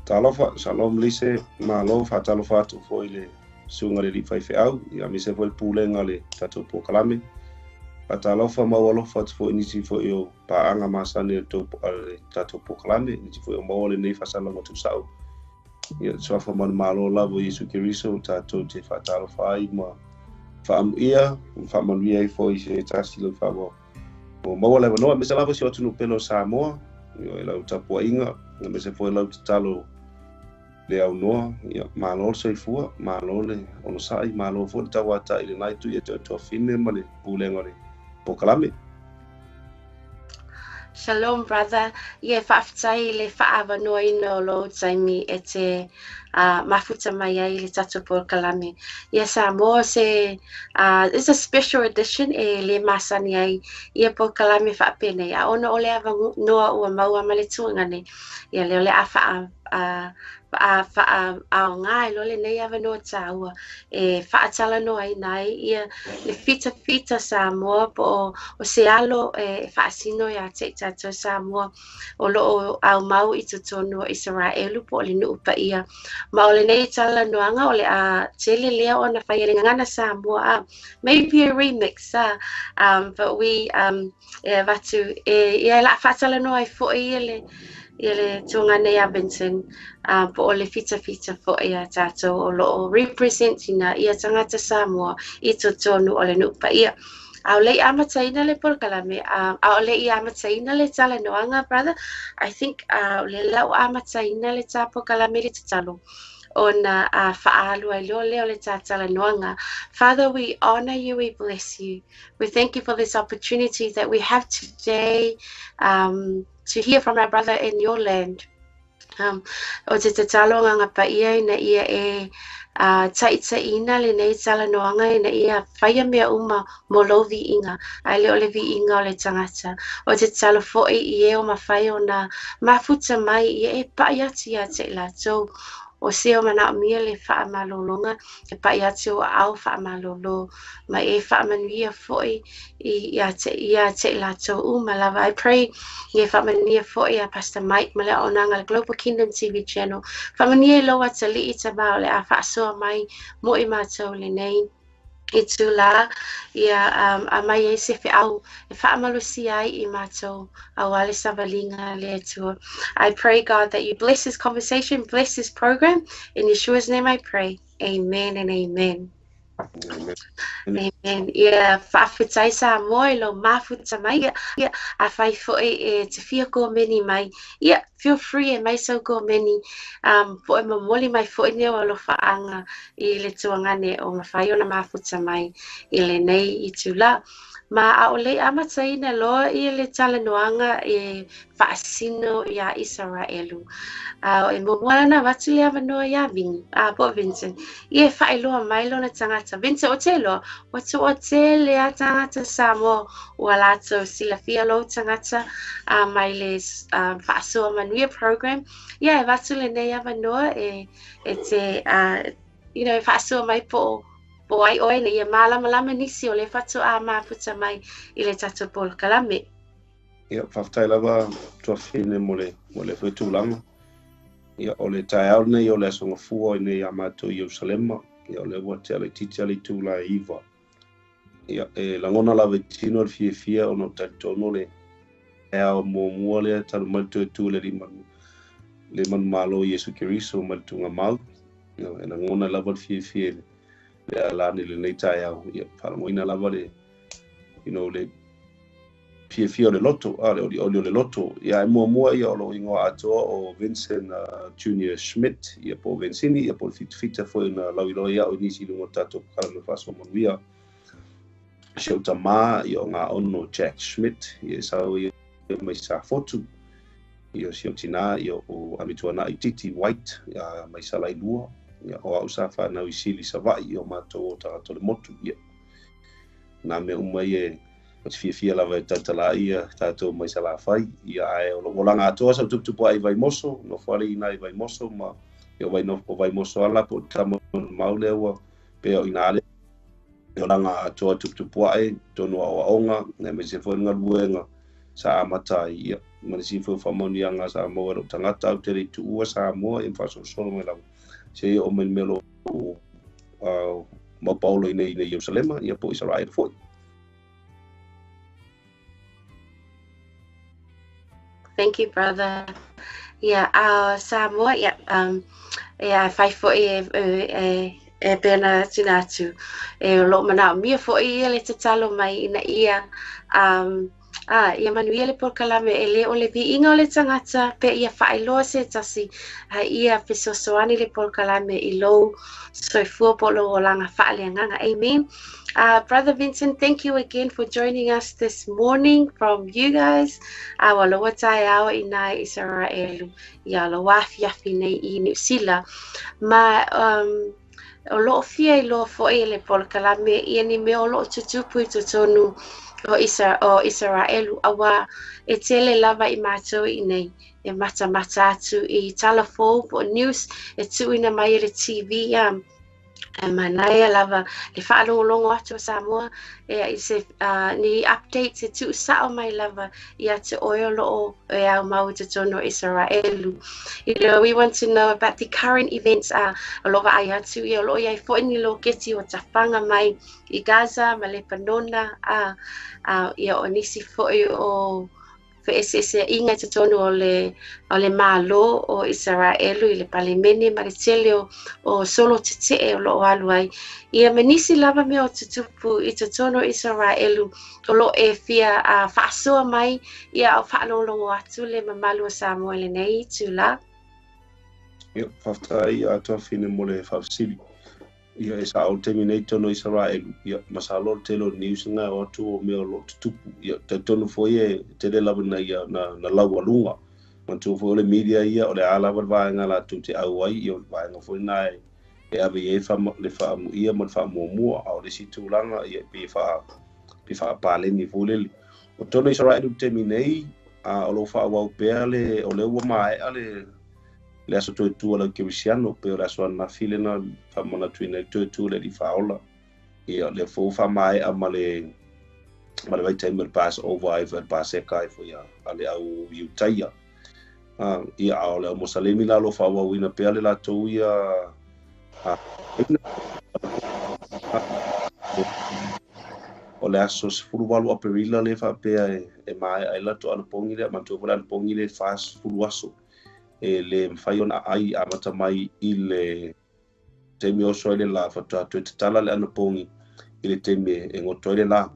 Talofa, shalom Lise, malo faatalofa atu foi le susuga le alii faifeau, ia aemaise foi le pulega o le tatou polokalame. Faatalofa ma alofa atu foi nisi foi o paaga masani o le tatou polokalame, nisi foi o maua lenei faasalalauga tuusao. Ia suafa manumalo lava o Iesu Keriso tatou te faatalofa ai ma faamuia, ma faamanuia ai foi se tasi lau faamoa. Ua maua le avanoa, aemaise lava si o atunuu pele o Samoa, ia, i lau tapuaiga, aemaise foi lau tatalo le aunoa, ia, malo le soifua, malo le onosai, malo foi le tauatai i lena itu ia te tuafine ma le pulega o le polokalame. Shalom, brother. Ia, faafetai le faaavanoaina o lou taimi e te mafuta mai ai le tatou polokalame. Ia Samoa se it's a special edition e le masani ai ia polokalame faapenei. A ona o le avanoa ua maua ma le tuaga nei. Ia lea o le a faa faafaaaoga e lo lenei avanoa tāua e faatalanoaina ai ia le fitafita Samoa po o se alo e faasino iā te i tatou Samoa o loo aumau i totonu o Isaraelu po o le nuu paia. Ma o lenei talanoaga o le a tele lea ona fai e le gagana Samoa, maybe a remix, but we e avatu e ia la faatalanoa ai foi ia le tuaga nei a Vincent, po o le fitafita foi a tatou o loo represent ina ia tagata Samoa i totonu o le nuu paia. A o le i amataina le polokalame, a o le i amataina le talanoaga, brother, I think o le lau amataina le tā polokalame le tatalo ona faaalu ai loa lea o le tātalanoaga. Father, we honor you, we bless you. We thank you for this opportunity that we have today to hear from our brother in your land. O te tatalo Agaga Paia ina ia e taitaiina lenei talanoaga ina ia faia mea uma mo lou viiga, ae le o le viiga o le tagata. O te tatalo foi i e o mafai ona mafuta mai ia e pai atu ia te i latou o se o manaomia le faamalologa e pai atu o aao faamalolo ma e faamanuia foi ia te i latou uma lava. I pray ia faamanuia foi a Pastor Mike ma le auaunaga le Global Kingdom TV channel. Faamanuia i lou atalii Tamā o le a faasoa mai mo i matou lenei itulā ia a mai ai se feau e faamalosia ai i matou auā le savaliga le Atua. I pray, God, that you bless this conversation, bless this program. In Yeshua's name I pray. Amen and amen. Amen. Amen. Ia, faafetai Samoa i lou mafuta mai. Ia, afai foi e te fia komeni mai. Ia, feel free e mai sau komeni. Po e momoli mai foi ni o alofaga i le tuagane o mafai ona mafuta mai i lenei itulā. Ma a o le amataina loa ia le talanoaga e faasino iā Isaraelu. E muamua lana avatu le avanoa iā Vini, po o Vincent. Ia e faailoa mai lona tagata. Vincent, o te loa, ua toatele a tagata Samoa ua latou silafia lou tagata mai le Faasoa Manuia program. Ia e avatu lenei avanoa e te faasoa mai po o ai oe ina ia malamalama nisi o le faatoa mafuta mai i le tatou polokalame. Ia, faafetai lava tuafine mo le foi tulaga. Ia, o le taeao lenei o le Aso Gafua i nei ia matou i Ierusalema. Ia, o lea ua tea laitiiti le itula e 9. Ia, e lagona lava i tino le fiafia ona o talitonu le taeao muamua lea talu mai le toe tu le alii manu le manumalo Iesu Keriso mai le tuugamau. Ia, e lagona lava le fiafia le alani lenei taeao. Ia, faalagoina lava le le fiafia o le loto, a le olioli o le loto. Ia, e muamua ia o lou igoa atoa o Vincent Junior Schmidt, ia po o Vincini, ia po o le fitafita foi na lauiloa ia'u i nisi i luga o tatou polokalame Faasoa Manuia. Si ou tamā ia o Gaono Jack Schmidt, ia e sau ia mai Safotu. Ia si ou tinā ia o Amituana'i Titi White ia mai Salailua. Ia o au sa whanau i Sili Sava'i o matou o tagata o le motu. Ia nā mea uma ia o te fiafia lava e tautala ia tatou mai Salafai. Ia ae o lou olaga atoa sa tuputupu ai i Vaimoso, nofo alii i Vaimoso ma ia o o Vaimoso ala po o tama mau lea ua pea o ina le olaga atoa tuputupu ae tonu aoaoga aemaise foi le galuega sa amata ai ia. Ma le sifo faamanuiaga sa maua e lou tagata ae ou te le i tuua Samoa, ia ma faasolosolo mai lava seia oo mai le mea o lo o maupaolo i nei i Ierusalema, ia po o Isaraelu foi. Thank you, brother. Yeah, Samoa, yeah, yeah, fai foi e pei ona tuuina atu, e o lo o manaomia foi ia le tatalo mai ina ia a, ia manuia le polokalame e le o le viiga o le tagata pe ia faailoa se tasi, a ia fesoasoani le polokalame i lou soifua po o lou olaga faaleagaga. Amen. Brother Vincent, thank you again for joining us this morning from you guys. Ua loa taeao i nā Isaraelu ia lo afiafi nei i Niu Sila. Ma o loo fia iloa foi e le polokalame ia ni mea o loo tutupu i totonu o Isaraelu auā e tele lava i matou i nei e matamata atu i tala fou po o news e tuuina mai e le TV ia e manaia lava le faalogologo atu o Samoa e i se ni updates e tuusao mai lava ia te oe o loo e au mau i totonu o Isaraelu. We want to know about the current events o loo vaai atu ia o loo iai foi ni loketi o tafaga mai i Gaza ma Lepanona ia o nisi foi o feeseeseaiga i totonu o le Malo o Isaraelu i le Palemene ma le tele o solo tetee o loo alu ai. Ia ma nisi lava mea o tutupu i totonu o Isaraelu o loo e fia faasoa mai ia o faalogologo atu le mamalu o Samoa i lenei itulā. Ia, faafetai a tuafine mo le faafesili. Ia, e sa'o le taimi nei tonu o Isaraelu, ia, masalo le tele o news na o atu o mea o loo tutupu. Ia, talitonu foi e tele lava na ia na laualuga. Manatua foi o le media ia o le a lava le vaega latou te au ai, ia o le vaega foi na e ave i ai le faamuia ma le faamuamua, a o le isi tulaga ia pe pe faapaleni foi lele. O tonu Isaraelu i le taimi nei, a o lo faaauau pea le o lea ua maea le aso toetua lau kerisiano pe o le aso ananafi lena faamanatuina ai le toetua le alii faaola. Ia lea foi ua faamaea ma le vaitaimi o le Passover ai foi le Paseka ai foi a le au Iutaia. Ia a o le au Mosalemi la lo faaauauina pea le latou ia o le aso 18 Aperila le faapea e maea ai latou anapogi lea. Manatua foi le anapogi le 40 aso e le mafai ona ai amata mai i le taimi oso ai le la faatoa toe tatala le anapogi i le taimi e goto ai le la.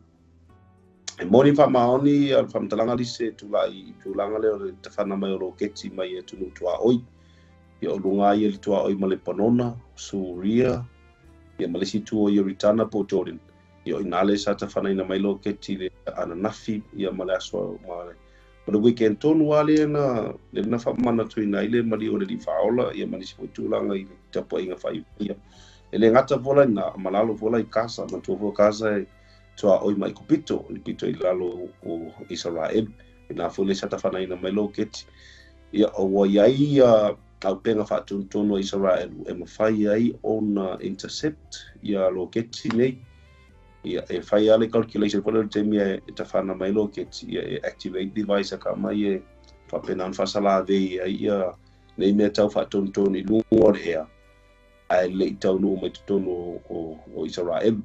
E moni faamaoni le faamatalaga lise tulai i tulaga lea o le tafana mai o loketi mai e atunuu tuaoi. Ia o luga ia le tuaoi ma Lepanona, Suria, ia ma le isi itu o Ioritana po o Jordan. Ia o ina le sa tafanaina mai loketi le ananafi ia ma le aso ma le weekend tonu lava lea na le na faamanatuina ai le maliu o le alii faaola ia ma nisi foi tulaga i le tapuaiga faaiuia. E le gata foi la ina ma lalo foi la i Gaza, manatua foi Gaza e tuaoi ma Ikupito, le pito i lalo o Isaraelu. Ina foi le sa tafanaina mai loketi. Ia o ua i ai ia auupega faatonutonu a Isaraelu e mafai ai ona intercept ia loketi nei. Ia e fai lava le calculation foi lea o le taimi e tafana mai loketi, ia e activate device a ka mai e faapena ona faasalavei ai ia nei mea tau faatonutonu i luga o le ea ae le i taunuu mai totonu o Isaraelu.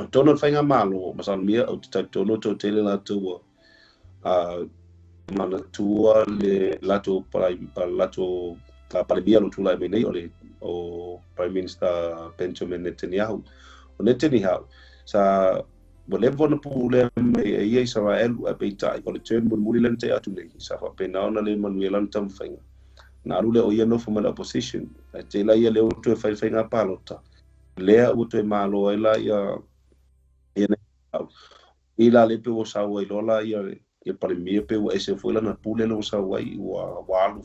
O tonu o le faigamalo, masalomia ou te talitonu toatele latou ua manatua le latou latou Palemia lo tulai mai nei o le o Prime Minister Benjamin Netanyahu. O Netanyahu sa ua leva ona pulea mai e ia Isaraelu ae peitai o le term mulimuli lea na tea atu nei sa faapena ona le manuia lana taumafaiga. Na alu lea o ia nofo mai le opposition ae tele ia lea ua toe fai le faiga palota lea ua toe malo ai la ia i la le pe ua sau ai loa la ia Palemia pe ua ese foi lana pule lea ua sau ai ua alu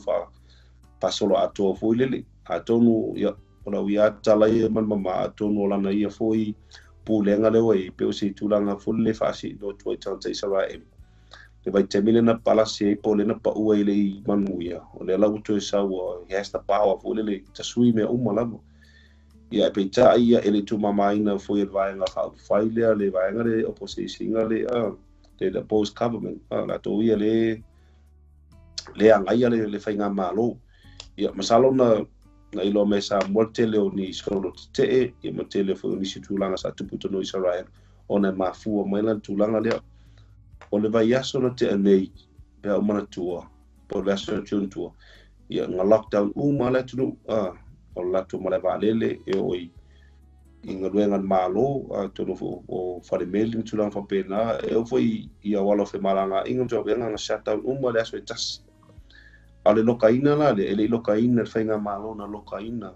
faasolo atoa foi lele. Atonu ia o lau ia tala ia ma le mama atonu o lana ia foi pulega lea ua i pe o se tulaga foi lele faasino atu ai tagata Isaraelu. Le vaitaimi lea na palasi ai po o lea na pau ai le i manuia o lea la ua toe sau he has the power foi lele tasui mea uma lava. Ia e peitai ia e le tumamaina foi e le vaega faaupufai lea le vaega le opposition le the opposed government latou ia le Le agaia le faigamālō. Ia, masalo na iloa mai e Samoa le tele o ni solo tetee, ia ma tele foi o nisi tulaga sa tupu i totonu o Isaraelu, ona e mafua mai la le tulaga lea. O le vaiaso na tea nei, pe a ou manatua, po o le vaiaso na tea tua, ia, na lockdown uma lava le atunuu, a, o le latou malae vaalele, e oo i galuega a le Malo, atonu foi o falemeli ma tulaga faapena, e oo foi i auala o femalagaaiga ma tauaveaga, na shutdown uma le aso e tasi. A o le lokaina la lea, e le i lokaina e le Faigamalo, na lokaina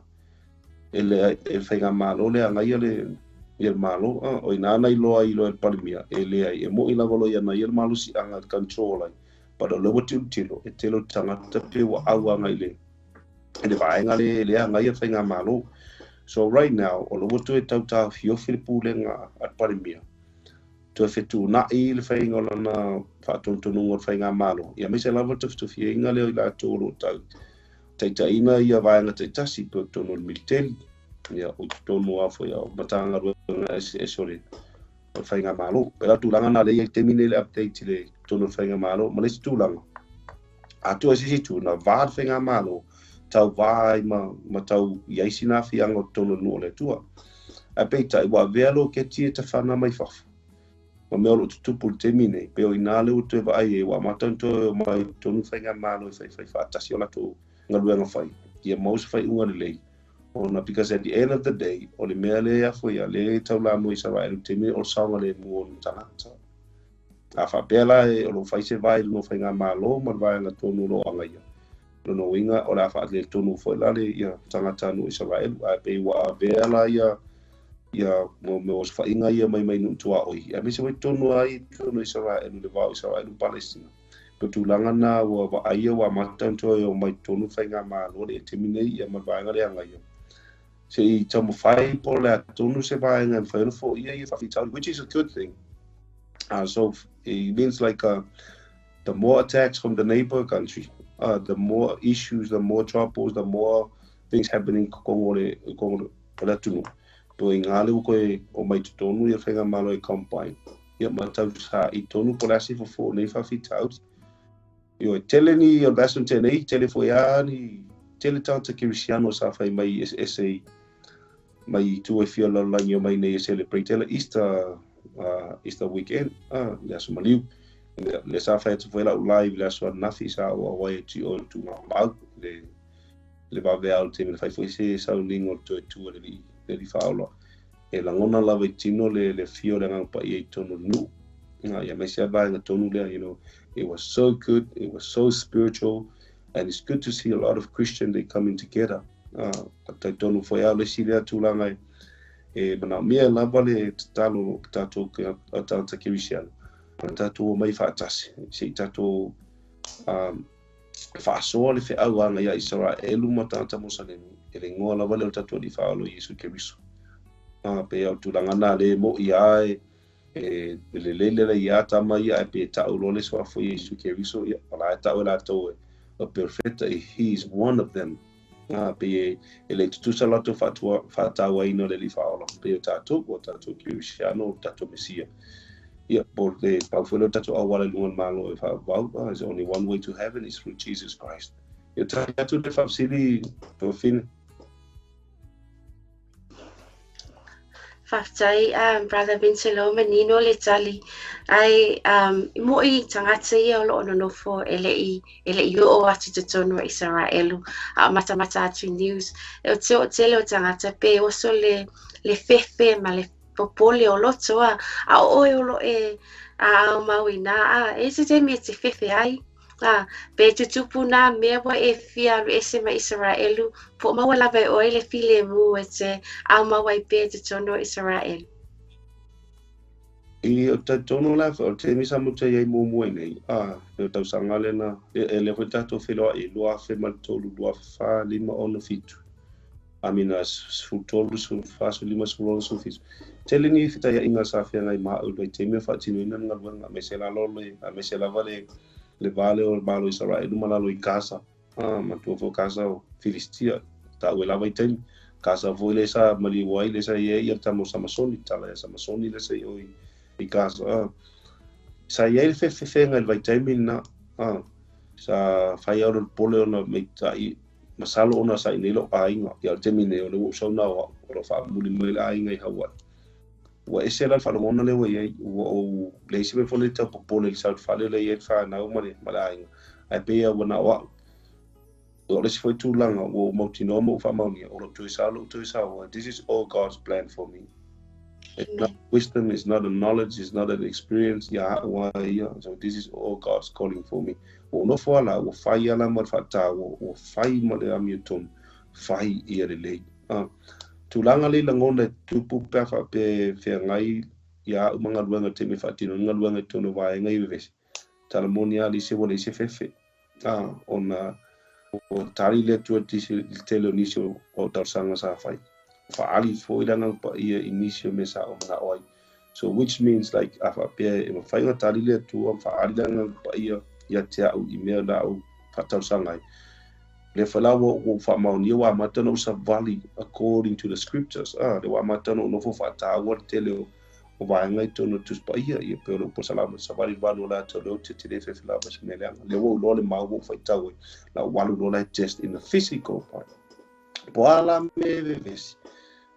e le Faigamalo lea agaia le Malo. O i ina na iloa ai loa e le Palemia, e leai, e moni lava loa ia na ia le malosiaga e control ai, but o lea ua tilotilo, e tele o tagata pei ua au agai i le vaega lea e agaia le Faigamalo. So right now, o lea ua toe tau taofiofi le pulega a le Palemia, toe fetuunai le faiga o lana faatonutonuga o le Faigamalo, ia aemaise lava le tufitufiaina lea o i latou o lo o tau taitaiina ia vaega taitasi, pe o totonu o le militeli, ia o totonu lava foi o Matagaluega eseese o le Faigamalo. Pei la o le tulaga lena lea e i ai i le taimi lenei le update i le totonu o le Faigamalo. Ma le isi tulaga, atoa i se isi itu, na va le Faigamalo, tau va ai ma tau i ai sina aafiaga o totonu o le nuu o le Atua. Ae peitai, ua avea loketi e tafana mai fafo, ma mea o lo o tutupu i le taimi nei, pei o i ina lea ua toe vaai ai, ua amata ona toe omai i totonu Faigamalo e faifai faatasi o latou galuega fai, ia maua se faaiuga lelei, ona because at the end of the day, o le mea lea e afua ia, lea e taulamua i Isaraelu i le taimi nei, o le saogalemu o ona tagata. A faapea la o lo o fai se va i luga o Faigamalo ma le vaega tonu o lo o agaia, lona uiga o le a faaletonu foi la le ia tagata nuu Isaraelu, ae pei ua avea la ia mo mea o osofaiga ia mai nuu tuaoi, aemaise foi totonu ai totonu o Isaraelu i le va o Isaraelu ma Palestina. Pei o tulaga na ua vaaia ua amata ona toe omai totonu Faigamalo le taimi nei ia ma le vaega lea agaia. Se i taumafai po o le a tonu se vaega e mafai ona foia ia faafitauli, which is a good thing. So it means like the more attacks from the neighbor country, the more issues, the more troubles, the more things happening totonu o le o le atunuu. Po i ngā le ua koe omai totonu ia Faigamalo e combine, ia ma tausaai tonu po o le a se fofo o nei faafitauli. Ioe, tele ni o le vaiaso na tea nei, tele foi lava ni tele tagata kerisiano sa fai mai eseese i mai i tua e fia o le lalolagi omai nei e celebrate ela Easter, Easter weekend, le aso maliu. Lea sa fai atu foi lau live i le aso ananafi, sa auau ai atu i o i le tuugamau, le vaveao o le taimi na fai foi se sauniga o le toe tu a le Alii Faaola. E lagona lava i tino le fia o le Agaga Paia i totonu o le nuu. Ia aemaise lava le vaega tonu lea, it was so good, it was so spiritual, and it's good to see a lot of Christian they coming together. Talitonu foi lava o le isi lea tulaga e manaomia lava le tatalo o tatou tagata kerisiano, ona tatou omai faatasi, se i tatou faasoa le feau a ia Isaraelu ma tagata Mosalemi, e le igoa lava lea o le tatou Alii Faaola o Iesu Keriso. Pei o le tulaga lena lea e mo'i lava e lelei le lei a tama ia, ae pe ta'u loa le suafa o Iesu Keriso, ia, o la e ta'u e latou e o perofeta, he is one of them. Pei e le tutusa latou faatauaina o le Alii Faaola, pei o tatou, o tatou Kerisiano, o tatou Mesia. Ia, po o le pau foi lea o tatou auala i luga o le Malo e faavavau, there's only one way to heaven, is through Jesus Christ. Ia, tali atu le faafesili, Tuafine. Faafetai Brother Vincent o manino le tali. Ae i mo'i tagata ia o lo o nonofo e le i oo atu i totonu o Isaraelu, a o matamata atu i news. E o te o tele o tagata pe oso le fefe ma le popole o loto a, a o oe o lo e a au mau i nā a, e se taimi e te fefe ai. A, pe tutupu nā mea ua e fia alu ese mai Isaraelu, po o maua lava e oe le filemu e te au mau ai pea i totonu o Isaraelu. I o talitonu la o le taimi sa muta i ai muamua i nei, a, pe o tausaga lea na, e lea foi tatou feiloai, 2003, 2004, 5, 6, 7, amina, 13, 14, 15, 16, 17. Tele ni fetaiaiga sa feagai ma au i le vaitaimi o faatinoina le galuega, aemaise lalo le, aemaise lava le va lea o le Malo o Isaraelu ma lalo i Gaza, matua foi o Gaza o Filistia, ta'u e lava i taimi. Gaza foi lea sa maliu ai, lea sa i ai ia le tama o Samasoni, tala ia Samasoni lea sa i o i Gaza. Sa i ai le fefefega i le vaitaimi lena. Sa fai au le pole ona meitai masalo ona sa i nei lou aiga. Ia o le taimi nei o le ua ou sauna o au, o lo o faamuli mai le aiga i Hawaii. Ua ese la le faalogona lea ua i ai, ua ou leai se mea foi lele tau popole i le saofale lea e i ai le fanau ma le aiga, ae pei lava ua na o au. O le isi foi tulaga ua ou mautinoa ma ou faamaonia, o lou toe sao, lou toe sao, this is all God's plan for me. It's not wisdom, it's not a knowledge, it's not an experience, ia au a ia. So this is all God's calling for me. Ua ou nofo lava la, ua fai ala ma le faataua, ua fai ma le amiotonu, fai ia lelei. Tulaga lea i lagona e tupu pe a faapea e feagai ia au ma galuega i le taimi e faatino ai galuega i totonu o vaega i vevesi. Tala moni lava leai se ua leai se fefe. Ona ua tali le Atua i le tele o nisi o talosaga sa fai. Faaali foi le Agaga Paia i nisi o mea sa ou manao ai. So which means like a faapea e mafai ona tali le Atua ma faaali le Agaga Paia ia te au i mea na ou faatalosaga ai. Lea foi la ua ou faamaonia ua amata ona ou savali according to the scriptures. Lea ua amata ona ou nofo faataua le tele o o vaega i totonu o le Tusi Paia, ia pei o le upu o Salamo, savali valu o le ata o le oti, te le fefe lava i se mea leaga. Lea ua ou iloa le mau ua ou faitau ai, la ua alu loa la e test in the physical part. Po o a la mea e vevesi,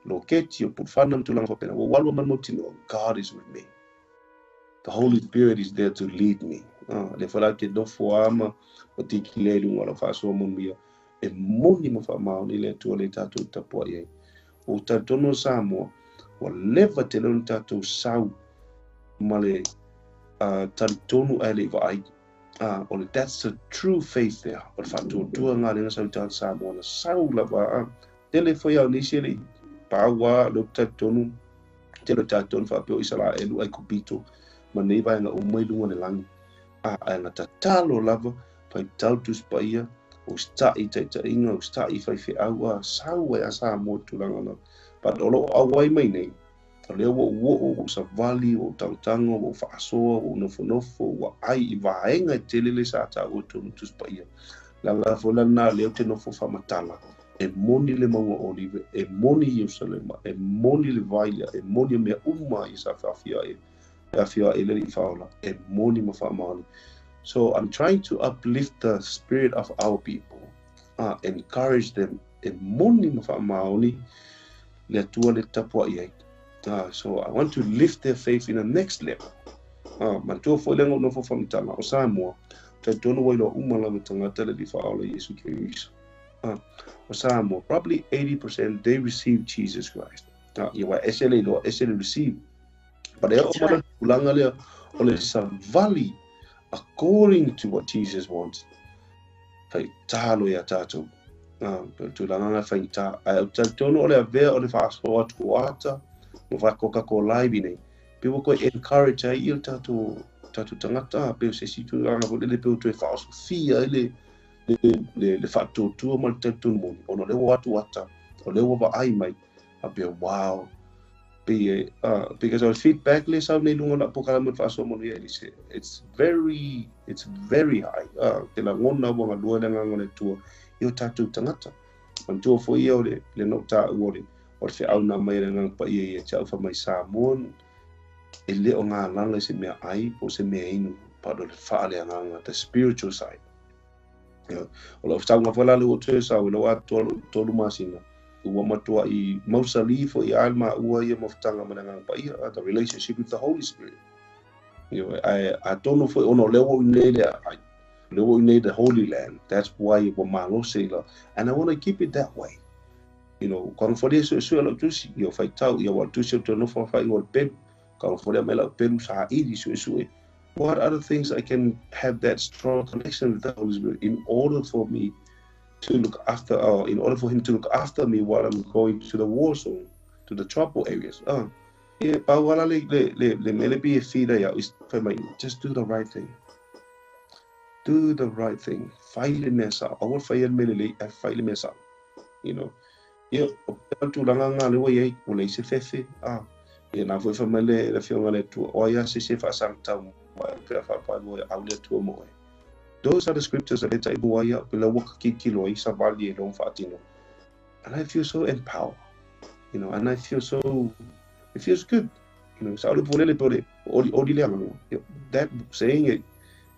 loketi o pulufana ma tulaga faapena, ua ou alu a ma le mautinoa, God is with me. The Holy Spirit is there to lead me. Lea foi la ke nofo a ma tikilea i luga o lau faasoa manuia, e moni ma faamaoni le Atua lea tatou tapuai ai. Ua talitonu o Samoa, ua leva tele ona tatou sau ma le talitonu ae le i vaai. O le that's the true faith there. O le faatuatua ngā lenga sau i tagata Samoa na sau lava. Tele foi au nisi e le i pau a le talitonu, tele o talitonu faapea o Isaraelu, Aikupito, ma nei vaega uma i luga o le lagi. Ae na tatalo lava, faitau Tusi Paia, usitai taitaiga, usitai faifeau, sau ai a Samoa i tulaga na. But o lo o auai mai nei, o lea ua ou oo, ua ou savali, ua ou tagotago, ua ou faasoa, ua ou nofonofo, ua ai i vaega e tele le sa taua i totonu o Tusi Paia. Le ala foi la lena lea ou te nofo faamatala, e moni le mauga o Olive, e moni Ierusalema, e moni le vai lea, e moni mea uma i sa faafia ai, e afio ai le Alii Faaola, e moni ma faamaoni. So I'm trying to uplift the spirit of our people, encourage them, e moni ma faamaoni le Atua le tapuai ai. So I want to lift their faith in the next level. Manatua foi le nofo faamatala o Samoa, talitonu ua iloa uma lava tagata le Alii Faaola Iesu Keriso. O Samoa, probably 80% they receive Jesus Christ. Ia ua ese le iloa, ese le receive. But e oo mai le tulaga lea o le savali according to what Jesus wants. Faitalo ia tatou. Pe tulaga nga faigata. Ae ou te talitonu o le avea o le faasoa atu o ata, ma whaakokako live nei. Pe ua koe encourage ai ia tatou tatou tagata, pe o se isi tulaga foi lele pe o toe faaosofia ai le le le faatuatua ma le talitonu moni, ona o lea ua atu ata, o lea ua vaai mai, a pea wow, pei e, because o le feedback lea e sau nei i luga o lau polokalame o le faasoa manuia Elise, it's very high, te lagona ua galue le agaga o le Atua i o tatou tagata. Manatua foi ia o le, le na ou taua o le, o le feau na aumai e le Agaga Paia ia te au fai mai Samoan, e le o galala i se mea ai po o se mea inu, but o le faaleagaga, the spiritual side. O lau sauga foi la lea ua toe sau i lou atoa lou 3 masina, ua matuai mausali foi a le maua ia mafutaga ma le Agaga Paia, the relationship with the Holy Spirit. Ae atonu foi ona o lea ua ou i inei le lea ua ou i inei the Holy Land, that's why ua malose i la, and I want to keep it that way. You know, kagofalia suesue lau tusi, ia faitau, ia ua tusi o te nofo a whaingo o le pelu, kagofalia mai lau pelu sa iri suesue. What other things I can have that strong connection with the Holy Spirit in order for me to look after, in order for him to look after me while I'm going to the war zone, to the trouble areas. Ia, pau ala le, le, le, le mele pi e whira iau, is whai mai, just do the right thing. Do the right thing. Whai le mea sao. Aua whai le mele lei, ai whai le mea sao. You know. Ia, o te tulaga ngā lewa i ai, o lei se fefe, ia nā foi whai mai le, le whionga le Atua, o ai a se se whaasangtau mai, pe a whaapai mo e au le Atua mo e. Those are the scriptures that e tai mua ia, pe la waka ki kilo ai, sa vali e long whaatino. And I feel so empowered, you know, and I feel so, it feels good, you know, sa ole polele pe ole, oli, oli le anga. That saying it,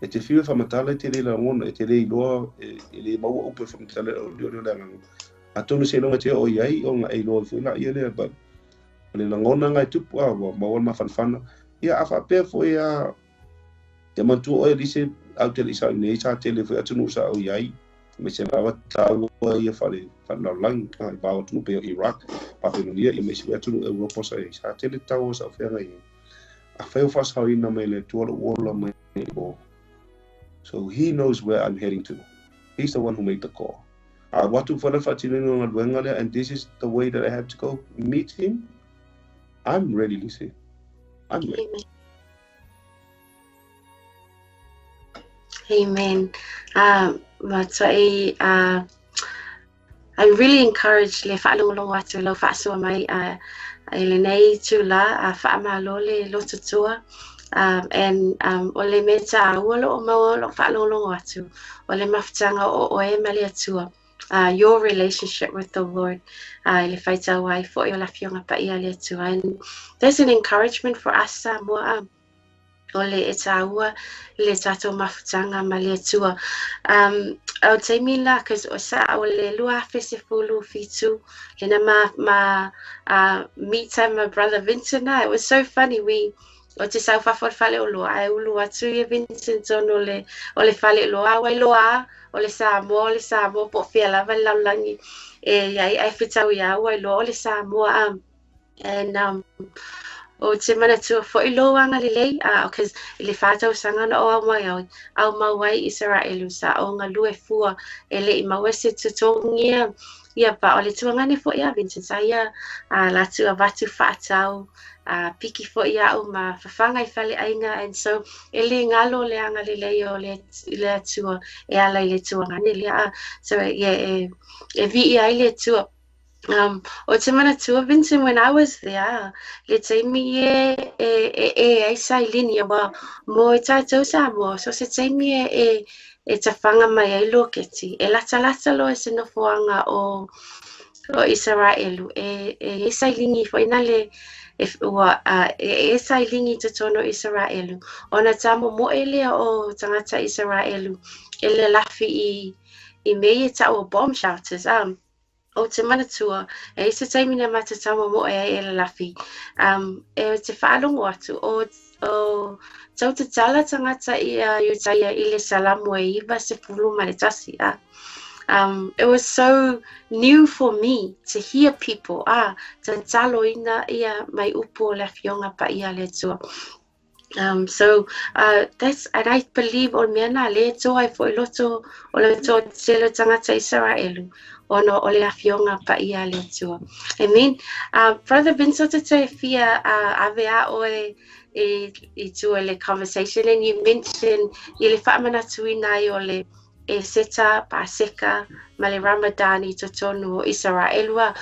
E te fiu e whamatala e te le lagona, e te le iloa, e le maua upu e whamatala o leo leo le agaga. Atonu seiloga e te oo i ai, ona e iloa ai foi laia lea, but o le lagona lena e tupu, a ua maua le mafanafana. Ia a faapea foi a, ia manatua oe Lise, au te le i sao i nei, sa tele foi atunuu sa ou i ai, aemaise lava taua ia faalelalolagi, i va o atunuu pei o Iraq, Papelonia, ia ma isi foi atunuu Europa sa i ai. Sa tele taua sa ou feagai ai. Afai o faasaoina mai e le Atua lou ola mai o. So he knows where I'm heading to. He's the one who made the call. A alu atu foi la le faatinoina o le galuega lea, and this is the way that I have to go meet him. I'm ready, Lise. I'm ready. Amen. Amen. Matuai I'm really encouraged le faalogologo atu i lau faasoa mai i lenei itula, faamalo le lototua. And o le mea tāua o loo maua o loo faalogologo atu o le mafutaga o oe ma le Atua, your relationship with the Lord, i le faitau ai foi o le Afioga Paia a le Atua. And there's an encouragement for us Samoa, o le e tāua le tātou mafutaga ma le Atua. O taimi la, cause o sa o le 2017 lena ma ma meet ai ma brother Vincent na. It was so funny, we o te sau fafo o le fale oloa, ae ulu atu ia Vincent tonu o le fale oloa, a wai loa o le Samoa, o le Samoa po o fea lava le lalolagi e iai, ae fetau ia wai loa o le Samoa. And o te manatua foi lou agalelei, cause i le 4 tausaga na o au mai au, au mau ai Isaraelu sa o galue fua e le i maua se totogia ia pa o le tuagane foi a Vincent sa ia latu avatu faatau piki foi au ma fafaga i fale aiga. And so e le galo le agalelei o le Atua e ala i le tuagane lea. So yeah, e vii ai le Atua. O te manatua, Vincent, when I was there, le taimi e ai sailini, aua mo e tātou Samoa, so se taimi e tawhanga mai ai loketi, e latalata loa se nofoaga o Isaraelu, e e sailini foi na le, e, ua, e sailini totonu o Isaraelu, ona tamomoe lea o tagata Isaraelu, e le lafi i mea e ta'u o bomb shelters. O te manatua, e i se taimi na mata tamomoe ai e lalafi. E te whaalongo atu, o tau te tala tangata i Iutaia i le Salamu e 91. It was so new for me to hear people tatalo ina ia mai upu o le Afioga Paia a le Atua. So that's and I believe o le mea na le toa ai foi loto o le toatele o tagata Isaraelu ona o le Afioga Paia a le Atua. Amen. Brother Vincent, te fia ave a oe i tua le conversation, and you mentioned i le faamanatuina ai o le Eseta, Paseka, ma le Ramadan i totonu o Isaraelu a.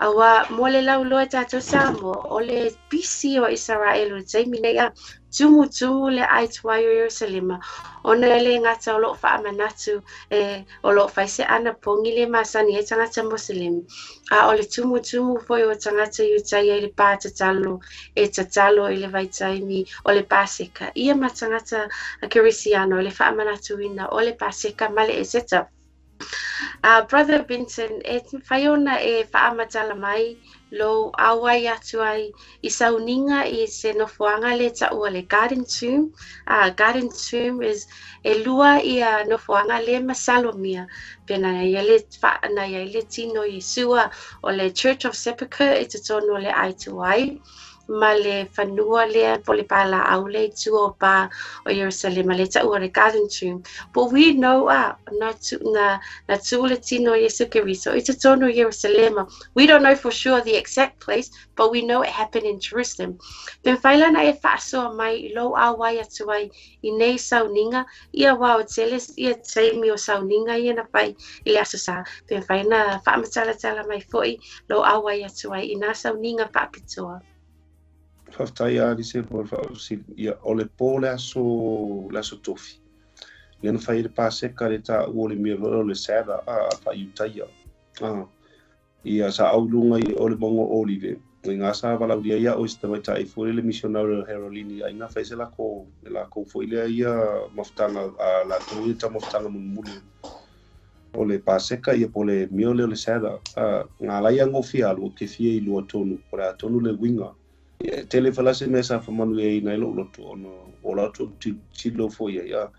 Aua mo le lauloa tātou Samoa, o le pisi o Isaraelu i taimi nei a tumutumu le ai tuai o Ierusalema. Ona e le gata o loo faamanatu e o loo fai se anapogi le masani ai tagata Moselemi. A o le tumutumu foi o tagata Iutaia i le pā tatalo e tatalo i le vaitaimi o le Paseka. Ia ma tagata Kerisiano le faamanatuina o le Paseka ma le Eseta. Brother Vincent, e mafai ona e faamatala mai lou auai atu ai i sauniga i se nofoaga le taua le Garden Tomb. Garden Tomb is e lua ia nofoaga le masalomia pena ia le fa na ia le tino Iesua o le Church of Sepulchre i totonu o le ai tuai ma le fanua lea po le palaau le i tua o pa o Ierusalema le taua le Garden Tomb. But we know na tu, na tu le tino Iesu Keriso i totonu o Ierusalema. We don't know for sure the exact place, but we know it happened in Jerusalem. Pe mafai la na e faasoa mai i lou auai atu ai i nei sauniga ia wā o tele ia taimi o sauniga ia na fai i le aso sa. Pe mafai na faamatalatala mai foi lou auai atu ai i nā sauniga faapitoa. Faafetai a Lise mo le faafesili. Ia, o le po le aso tofi. Lea na fai ai le Paseka le taua o le mea o le Sabbath a faaiutaia. Ia sa au i luga i o le mauga o Olive. I ngā sa valaulia ia o i se tamaita'i foi le missionary o Herolini ai na fai se lako le lakou foi lea ia mafutaga a latou ia taumafataga mulimuli o le Paseka ia po o le mea lea o le Sabbath a ngā lai gofia alu o te fia i lua tonu po o le a tonu le uiga. Ia e tele foi la se mea sa faamanuiaina ai lo'u loto ona o latou tilotilo foi ai a.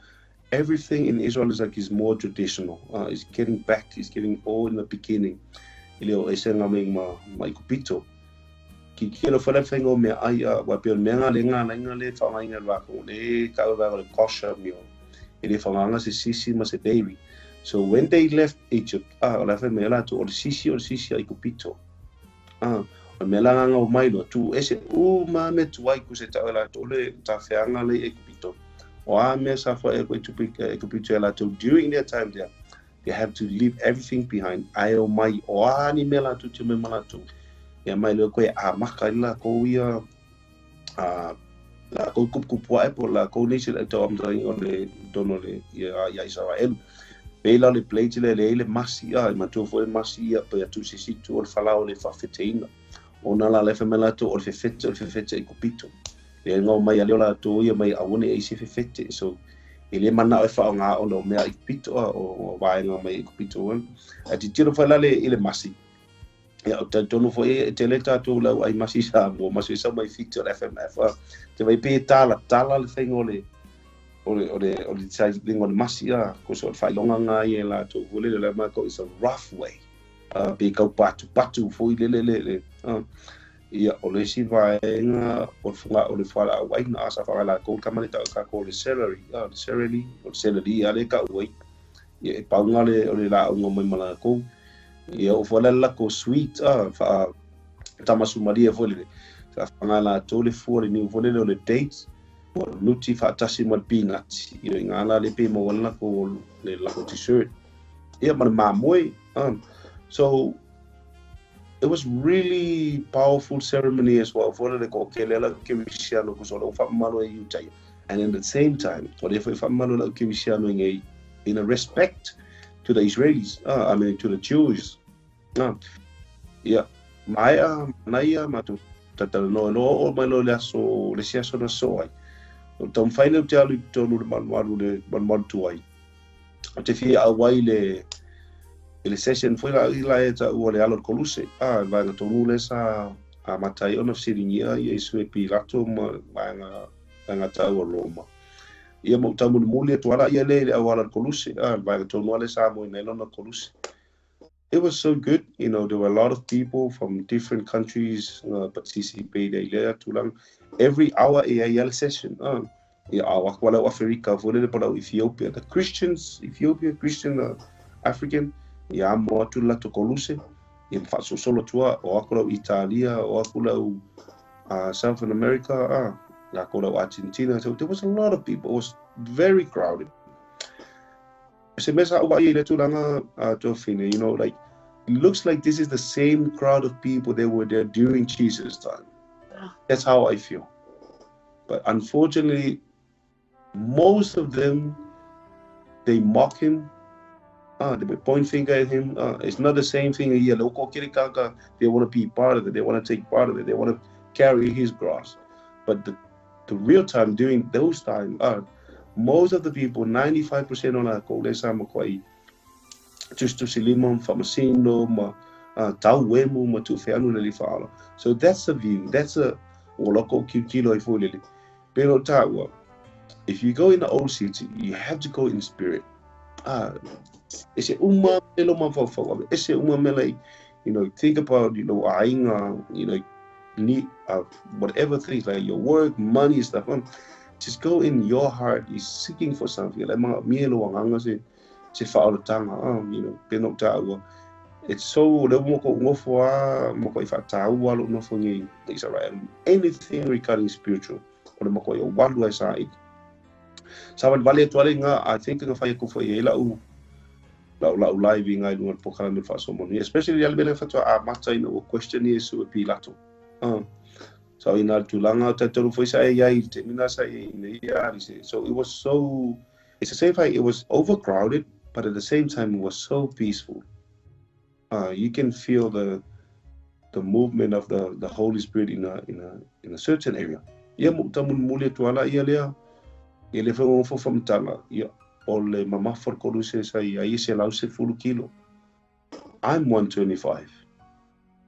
Everything in Israel is like is more traditional. Is getting back, is getting all in the beginning. E le o ese ngā mea ma i kupito. Ki ki lo whala whainga o mea ai a, wa pe o mea ngā le ngā lainga le whangainga le wako, le ka o le kosher meal. E le whanganga se sisi ma se dairy. So when they left Egypt, o la whai mea la tu, o le sisi ai kupito. O mea la nganga o mai loa, tu ese u ma me tu ai ku se tau la tu le ta wheanga le e kupito. O a mea sa wha e koe tupu e kupito e la tu during their time there, they have to leave everything behind. Ai o mai o a ni mea la tu te me mana tu. Ia mai le koe a maka i la ko ia a la ko kupu e po la ko nisi le tau amtai o le tono le ia ia Israel. Pe la le plate le le le masi a i matua foi masi ia pe atu sisi tu o le falao le whawheteina. O nā la le whamela tu o le fefete o le fefete i kupito. Le ngau mai a leo la tu ia mai a wone e se fefete. So e le mana o e wha o ngā o mea i kupito a o vaenga mai i kupito. A ti tiro whai lale i le masi. Ia, o tonu foi e te le tātou lau ai masi sa mo masi sa mai fiti o le FMF. Te vai pe tala, tala le whainga o le o le o le o le sai lingo le masi a ko so whailonga ngā i e la tō fo le le ma ko is a rough way. Pe kau patu patu fo i le le le le. Ia o le si vaenga o le funga o le whala au aina asa wha la ko kamane tau ka ko le celery, le celery, o le celery a le ka ui. Ia e paunga le o le la unga mai mala ko. Ia o whala la ko sweet wha tamasu maria fo le. Sa whanga la tō le fua le niu fo le o le dates. O nuti whaatasi ma le peanut. Ia i ngā la le pe mo wala ko le lako dessert. Ia ma le māmoe. So it was really powerful ceremony as well. Fo le ko ke le la ke wisiano ko so le wha malo e yutai. And in the same time, o le wha malo la ke wisiano ngai in a respect to the Israelis, I mean to the Jews. Ia, mai a naia ma tu tatala no no o mai lo le aso le sia so na so ai. O tau whaina te alu i tonu le malu le malu tu ai. O te fia au ai le i le session foi la i la e ta ua le alo koluse. Ah, vaenga tonu le sa a matai ona whisiringia ia i sue Pilato ma vaenga tau o Roma. Ia mo tau muli atu ala ia le le au ala koluse. Ah, vaenga tonu ale sa mo ina lona koluse. It was so good, you know, there were a lot of people from different countries participate i lea tulaga. Every hour e ai ale session. Ia au aku ala o Afrika, fo le pala o Ethiopia. The Christians, Ethiopia, Christian, African, ia mo atu la to koluse. Ia whaasosolo tua o aku lau Italia, o aku lau Southern America, la ko lau Argentina. So there was a lot of people. It was very crowded. Se mesa au ai le tulaga tofine, you know, like, it looks like this is the same crowd of people that were there during Jesus' time. That's how I feel. But unfortunately, most of them, they mock him. They point finger at him. It's not the same thing. They want to be part of it. They want to take part of it. They want to carry his cross. But the real time, during those time, most of the people, 95% o la ko le sa ma koi just to silima whamasino ma tau wemu ma tu wheanu le whaala. So that's a view. That's a o loko kiutilo i fōlele. Pero tāua, if you go in the old city, you have to go in spirit. Ese uma melo ma whawhau. Ese uma mele, you know, think about, you know, ainga, you know, need, whatever things like your work, money, stuff. Just go in your heart, you're seeking for something. Like mga mielo ang se se whaolatanga, you know, peno tāua. It's so le moko ngofo a moko i whataua lo nofo ngi Israel. Anything regarding spiritual, o le moko i o walu ai sa i. Sa wale wale atu ale ngā, I think nga whai ko whai e lau lau live i ngā ilunga pokala me whaasomoni. Especially ale mele whatua a mata ina o question Yesu e Pilato. So ina tulaga o tatolu foi sa e iai te mina sa e ina ia ari se. So it was so, it's the same thing, it was overcrowded, but at the same time it was so peaceful. You can feel the the movement of the Holy Spirit in a certain area. Ia mo tamulimuli atu ala ia lea ia le fagofo faamatala ia o le mamafa o le koluse sa ia ia 110 kilo. I'm 125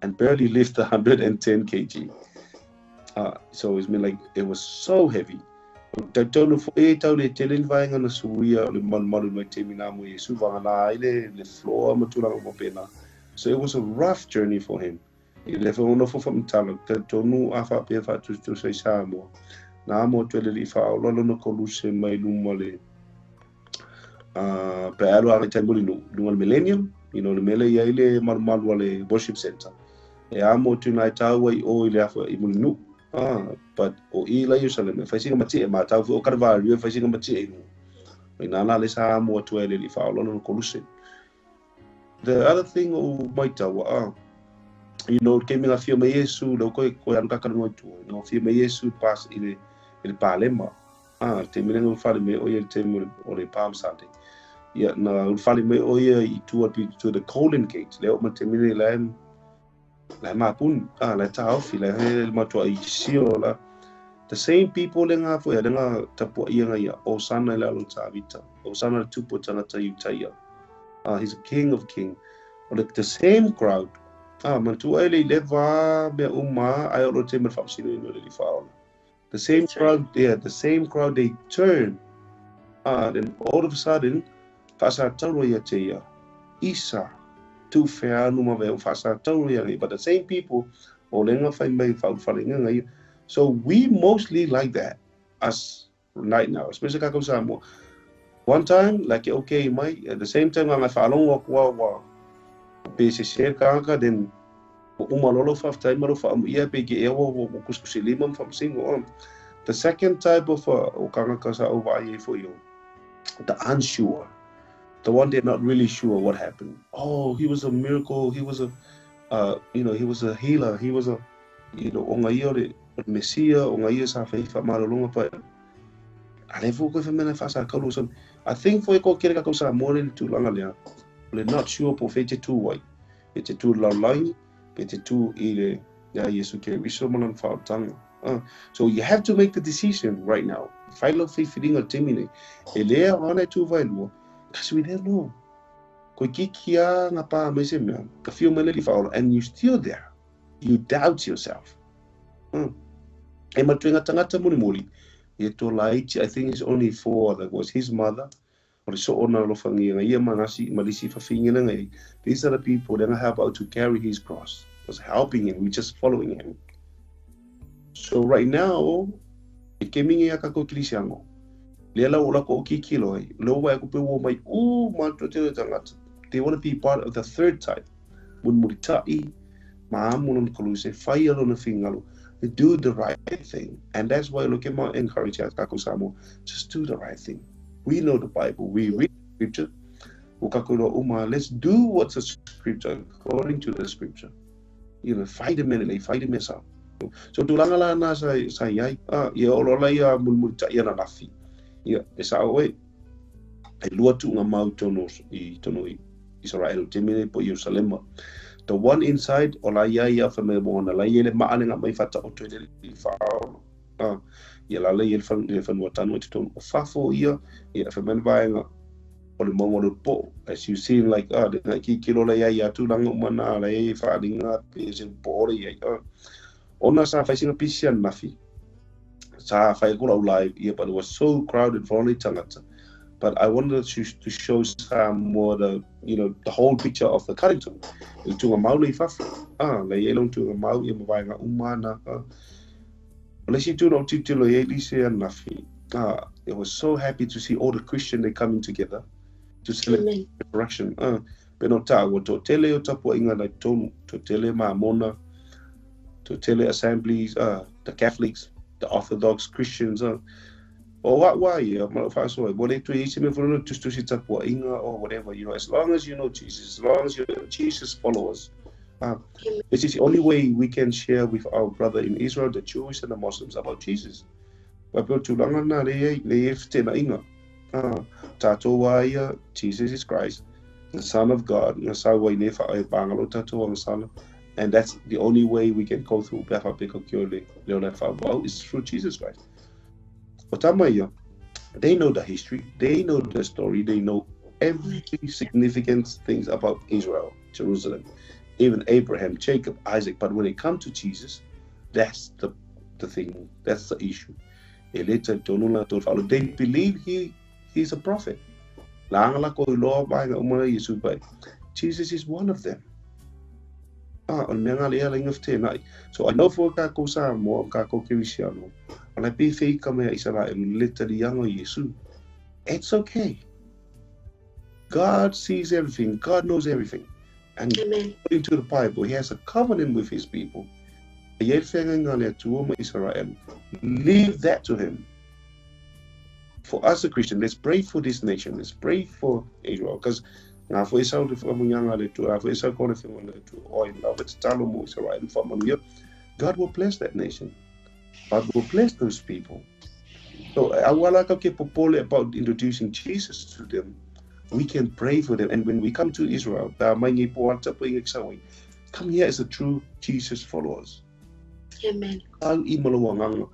and barely lift 110 kg. So it's been like it was so heavy. Tau fo e tau le tele ni vaega na suia o le malumalu mai taimi na mo Iesu vagana ai le floor ma tulaga faapena. So it was a rough journey for him. I le whangonofo whamatala, te tonu a whaapea whaatutusa i Samoa. Nā mo te le whaola lona koluse mai luma le pe alu a tai muli nu, lunga le Millennium, le mele ia i le malumalu a le worship center. E a mo tu nai tau ai o i le afa i muli nu. But o i la Yerusalem, e whaisinga mati e mātau o Karvario, e whaisinga mati e nu. I nāna le sa mo atu e le li whaola lona koluse. The other thing o maitaua, ke minga fia mai Yesu, le koe koe anu kakara ngoi tua, no fia mai Yesu pas i le palema. Te mine ngau whare me o ia te mo o le Palm Sunday. Ia, na whare me o ia i tua pi to the Golden Gate, le o ma te mine le mapun, le taofi, le he matua i sio la. The same people le ngā fo ia, le ngā tapua ia ngā ia, o sana le alo tāvita, o sana le tupu tangata i utaia. He's a king of king. O le, the same crowd, mantua ele i le vā mea uma, ai o lo te me whamasino ino le li whaola. The same That's right. crowd, yeah, the same crowd, they turn. Then all of a sudden, whaasa tauro ia te ia. Isa, tu wheanu ma veo, whaasa tauro ia ngai. But the same people, o lenga whai mai whaufare nga ia. So we mostly like that, us right now, especially kākou Samoa. One time, like, okay, mai, at the same time, nga whaalongo kua wa pe se se kaka, then o uma lolo whaftai maro wha ia pe ke ewa o kuskusi lima mwhamsingo. The second type of o kangaka sa o vai e fo yo, the unsure, the one they're not really sure what happened. Oh, he was a miracle. He was a, you know, he was a healer. He was a, o ngā ia o le Messia, o ngā ia sa whai marolonga pa. A le fo koe whamena whasa kaulu sa. I think fo e ko kere ka sa more le tūlanga lea. O le not sure po whai te tū wai. E te tū laulai, pe te tū i le ia Yesu Keriso malan whaotanga. So you have to make the decision right now. Whai lau whiringa temine. E lea ana e tū vai lua. Because we don't know. Koe ki a ngā pā me se mea. Ka whio mai le whaola. And you still there. You doubt yourself. E matuenga tangata muli muli. E tō laiti, I think it's only four. That was his mother. O le so ona alofangia nga ia manasi malisi whawhinga ngai. These are the people that help out to carry his cross. Was helping him, we just following him. So right now, e kemingi ia kako kilisiango. Le la o la ko kikilo ai. Le wa ko pe wo mai u ma to te tangata. They want to be part of the third type. Mun muritai, ma amu no koluse, whai alo na fingalo. They do the right thing. And that's why look at my encourage kako Samoa. Just do the right thing. We know the Bible. We read scripture. Uma, let's do what's the scripture according to the scripture. Fight a minute, fight a mesa. So tulaga la na sa iai, ia o lola ia mulmulita ia na lafi. Ia, e sa oe, e lua tu ngā mau tono i tono i Israel, te mene po Jerusalema. The one inside, o la ia ia wha me mona, la ia le maane ngā mai whata o toi le li whaono. Ia la le ia le whanua tanu e te tono. O whafo ia, ia wha mene vaenga, o le maunga le po. As you see, like, le ngai ki kilo la ia ia tūranga umana, la ia whaaringa, pe se po ore ia. Ona sa whaisinga pisia nafi. Sa whai kura ulai, ia, but it was so crowded for only tangata. But I wanted to show some more the whole picture of the Carrington. I tunga mau le whawha. Le ia long tunga mau ia mawainga umana. O le si tuna o titilo ia lise a nafi. It was so happy to see all the Christian they coming together to celebrate the resurrection. Pe no tā, ua tō tele o tapua inga nei tonu, tō tele mā mona, tō tele assemblies, the Catholics, the Orthodox Christians, o wa wa ia, ma whasoa, mo le tui isi me whanau tustusi tapua inga or whatever, as long as you know Jesus, as long as you're Jesus followers, this is the only way we can share with our brother in Israel, the Jewish and the Muslims, about Jesus. Wa peo tūlanga nā le e whitena inga. Tātou wā ia, Jesus is Christ, the Son of God, ngā sa wai ne wha ai pāngalo tātou ang sala. And that's the only way we can go through pe fa pe ko kio le le ola fa wau is through Jesus Christ. O tama ia, they know the history, they know the story, they know every significant things about Israel, Jerusalem, even Abraham, Jacob, Isaac. But when it comes to Jesus, that's the thing, that's the issue. E le talitonu latou le They believe he's a prophet. Laga lakou iloa vaega uma la Iesu, but Jesus is one of them. Ah, o le mea le ia laina fetenaʻi. So I know for kākou Samoa, kākou Kerisiano, o le pe feika mea Isaraelu le taliaga o Iesu. It's okay. God sees everything. God knows everything. And Amen. According to the Bible, he has a covenant with his people. E i ai le feagaiga a le Atua ma Isaraelu. Leave that to him. For us, a Christian, let's pray for this nation. Let's pray for Israel. Because ngā fo esau le whakamunyanga le Atua, ngā fo esau ko le whenua le Atua. Oh, I love it. Tatalo mo Israel, whamanuia. God will bless that nation. God will bless those people. So, aua la ka ke popole about introducing Jesus to them. We can pray for them. And when we come to Israel, pa mai ngi po ata po inga kisawai, come here as a true Jesus followers. Amen. Au i malo nganga.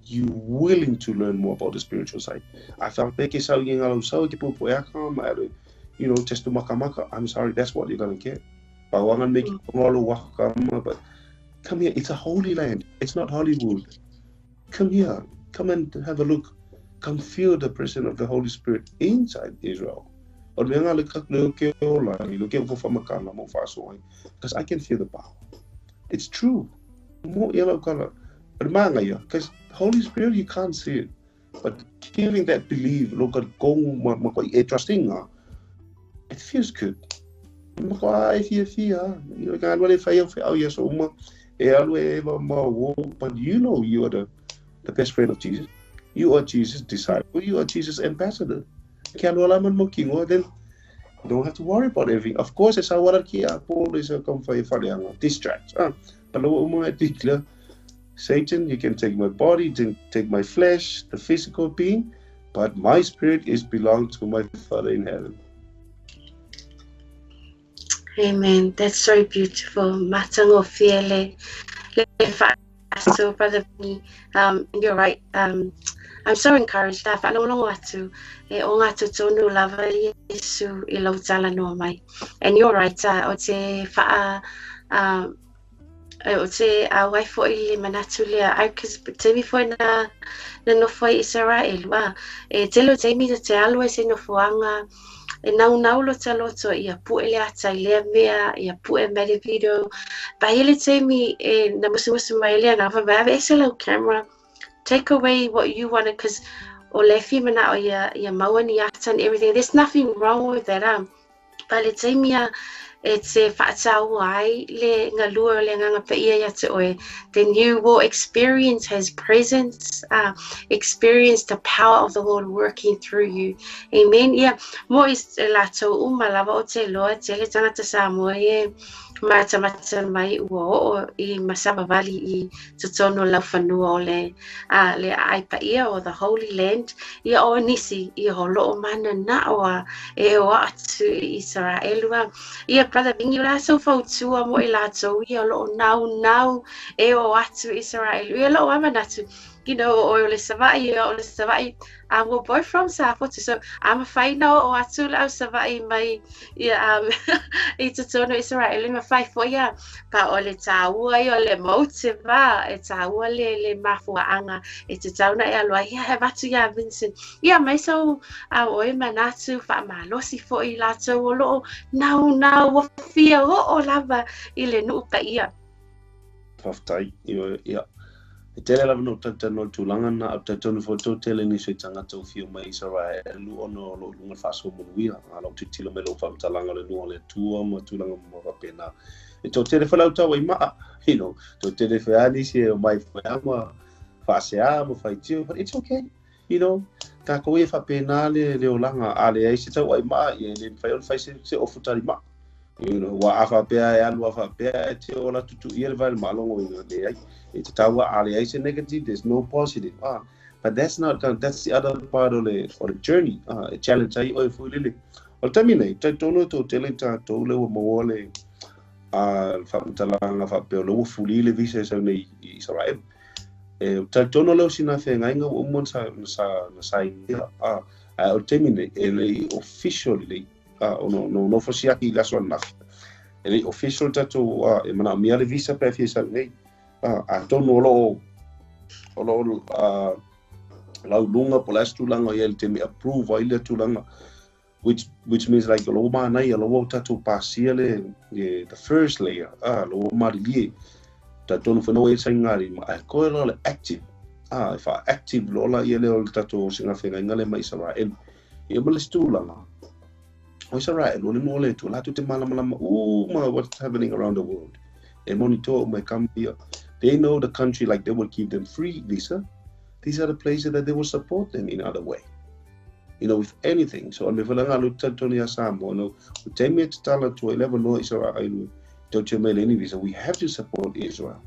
You willing to learn more about the spiritual side. I felt ke sau i ngā sau ke pupu e aka ma ere, just to maka maka. I'm sorry, that's what you're going to get. Bawangan make ngolo waka but come here, it's a holy land. It's not Hollywood. Come here, come and have a look. Come feel the presence of the Holy Spirit inside Israel. Because I can feel the power. It's true. Because the Holy Spirit, you can't see it. But giving that belief, look at trusting, it feels good. But you know you are the best friend of Jesus. You are Jesus' disciple. You are Jesus' ambassador. Then you don't have to worry about everything. Of course, it's our distract. But Satan, you can take my body, you can take my flesh, the physical being, but my spirit is belong to my Father in heaven. Amen. That's so beautiful. Matango fiele. So, Brother Vingi, you're right. I'm so encouraged. A whaalongolongo atu, e o ngā totonu lava Yesu i lau tala noa mai. And you're right, o te whaa, o te waifo i le manatu lea. Ai, cause te mi foi na nofo ai Israel, wa. E telo te mi te alu e se nofoanga, e nau nau lo taloto ia pue le ata i lea mea, ia pue mai video. Pa hele te mi e na musu mai lea ngā wha ese lau camera. Take away what you want, because o le fi mana o ia maua ni ata and everything. There's nothing wrong with that. Pa le te mea e te whaatau ai le ngā lua le ngā ngā ia ia te oe. Then you will experience his presence, experience the power of the Lord working through you. Amen. Yeah. Mo is lātou uma lava o te loa, te le tangata Samoa e mata mata mai ua o i masava vali i totono lau whanua o le le ai paia o the Holy Land. Ia o nisi i holo o mana na oa e o atu i Israelua. Ia Brother Vingi la so fautua mo i lātou ia lo nau nau e o atu Israel. Ia lo amanatu. You know, o le Savai, o le Savai. We're both from Safotu, so I'm a whainau o atu lau Savai mai ia i totono Israel. Ma whai fo ia, pa o le tāua i o le motiva, e tāua le mafua anga, e te tauna e aloa, ia he watu ia Vincent. Ia mai sau oe manatu, wha malosi fo i lātou o loo, nau nau o fia o o lava i le nuupa ia. Whaftai, ia. E tele lava no tau tūlanga na au tau fo tau tele ni se tangata o fio mai Israel ono lo lunga whaso manuia a lau titilo me lo whamtalanga le nua le tua ma tūlanga ma wapena. E tau tele whalau tau i maa, you know, tau tele whaani se o mai whaama, whaasea ma whaitio, but it's okay, you know, tā koe whapena le olanga, a le ai se tau ai maa, i le whai o whai se ofutari maa. You know, wa afa pea e alu afa pea e te ola tutu ia le vai malongo i le ai. E te taua a le ai se negative, there's no positive. But that's not, that's the other part of the journey. E challenge ai oe fui lele. O le taimi nei, tai tono tō tele tātou le ua maua le A faamatalaga faapea o le ua fulī le visa e sau nei i Isaraelu. E talitonu lea o sina feagaiga ua uma na sainia, a ae o le taimi nei e lei official lelei, a ona nofo siaki i le aso ananafi. E lei official tatou, a e manaomia le visa pe a fia sau nei. A atonu o lo o lauluga po o le a se tulaga o i ai i le taimi e approve ai lea tulaga, which means like o lo o manaia lo ua tatou pasia le the first layer, a lo ua malilie talitonu foi na ua i ai le sainigalima, ae koe loa le active, a e faa-active loa laia lea o le tatou sigafegaiga lea ma Isaraelu. Ia ma le isi tulaga o Isaraelu o le nuu o le Atua latou te malamalama uma what's happening around the world, e monitor uma e kama ia. They know the country, like they will give them free visa. These are the places that they will support them in other way, with anything. So, me fai ngalo talitonu ia Samoa, no, o taimi e tatala atu ai le avanoa Isaraelu tau te mai le ni visa, we have to support Israel.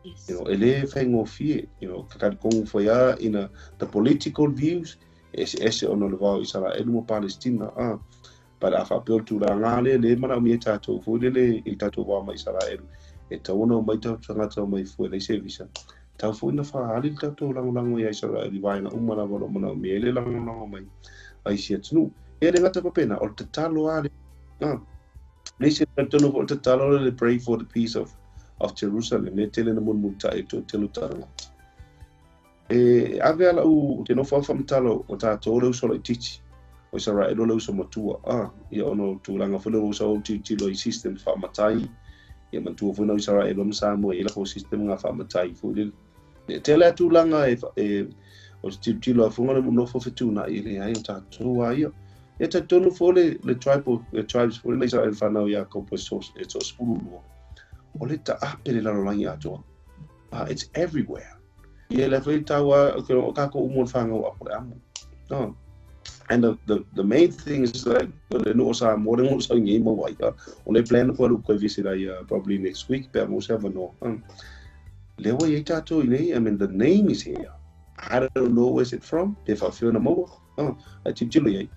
E le faigofie, ka kongu foi a ina the political views, ese ese ona le vao Israel ma Palestina, ah. But a faapea o le tulaga lea le manaomia tatou foi lele i le tatou va ma Israel, e tatau ona omai tatou tagata omai fua e leai se visa. Tau foi na faaali le tatou lagolago ia Israel i vaega uma lava o lo o manaomia ai le lagolago mai a isi atunuu. E le gata faapena, o le tatalo lava le. Ah. Le isi talitonu foi o le tatalo le pray for the peace of Jerusalem, le tele na mulimulita'i e toatele o tagata. E ave ala u te nofo faamatala o tatou le uso laitiiti. O Israel o le uso matua. Ah, ia ona o tulaga foi le uso o tilotilo i system faamatai. Ia matua foi na Israel o ma Samoa i lako system ngā faamatai foi le. E tele a tulaga e o te tilotilo a funga le nofo fetuna i le ai o tatou a ia. E talitonu foi le tribe le tribes foi le Israel whanau ia kopo e so 12. O le ta'ape le lalolagi atoa. It's everywhere. Ia le foi taua o kako umo le whangau apo le amu. No. And the main thing is that le no sa mo le ngo sa ngi mo wai. O le plan ko lu ko visit ai probably next week pe mo se no. Le wa i tātou i nei, I mean, the name is here. I don't know where's it from. Pe whawhio na maua. Ai tilotilo i ai.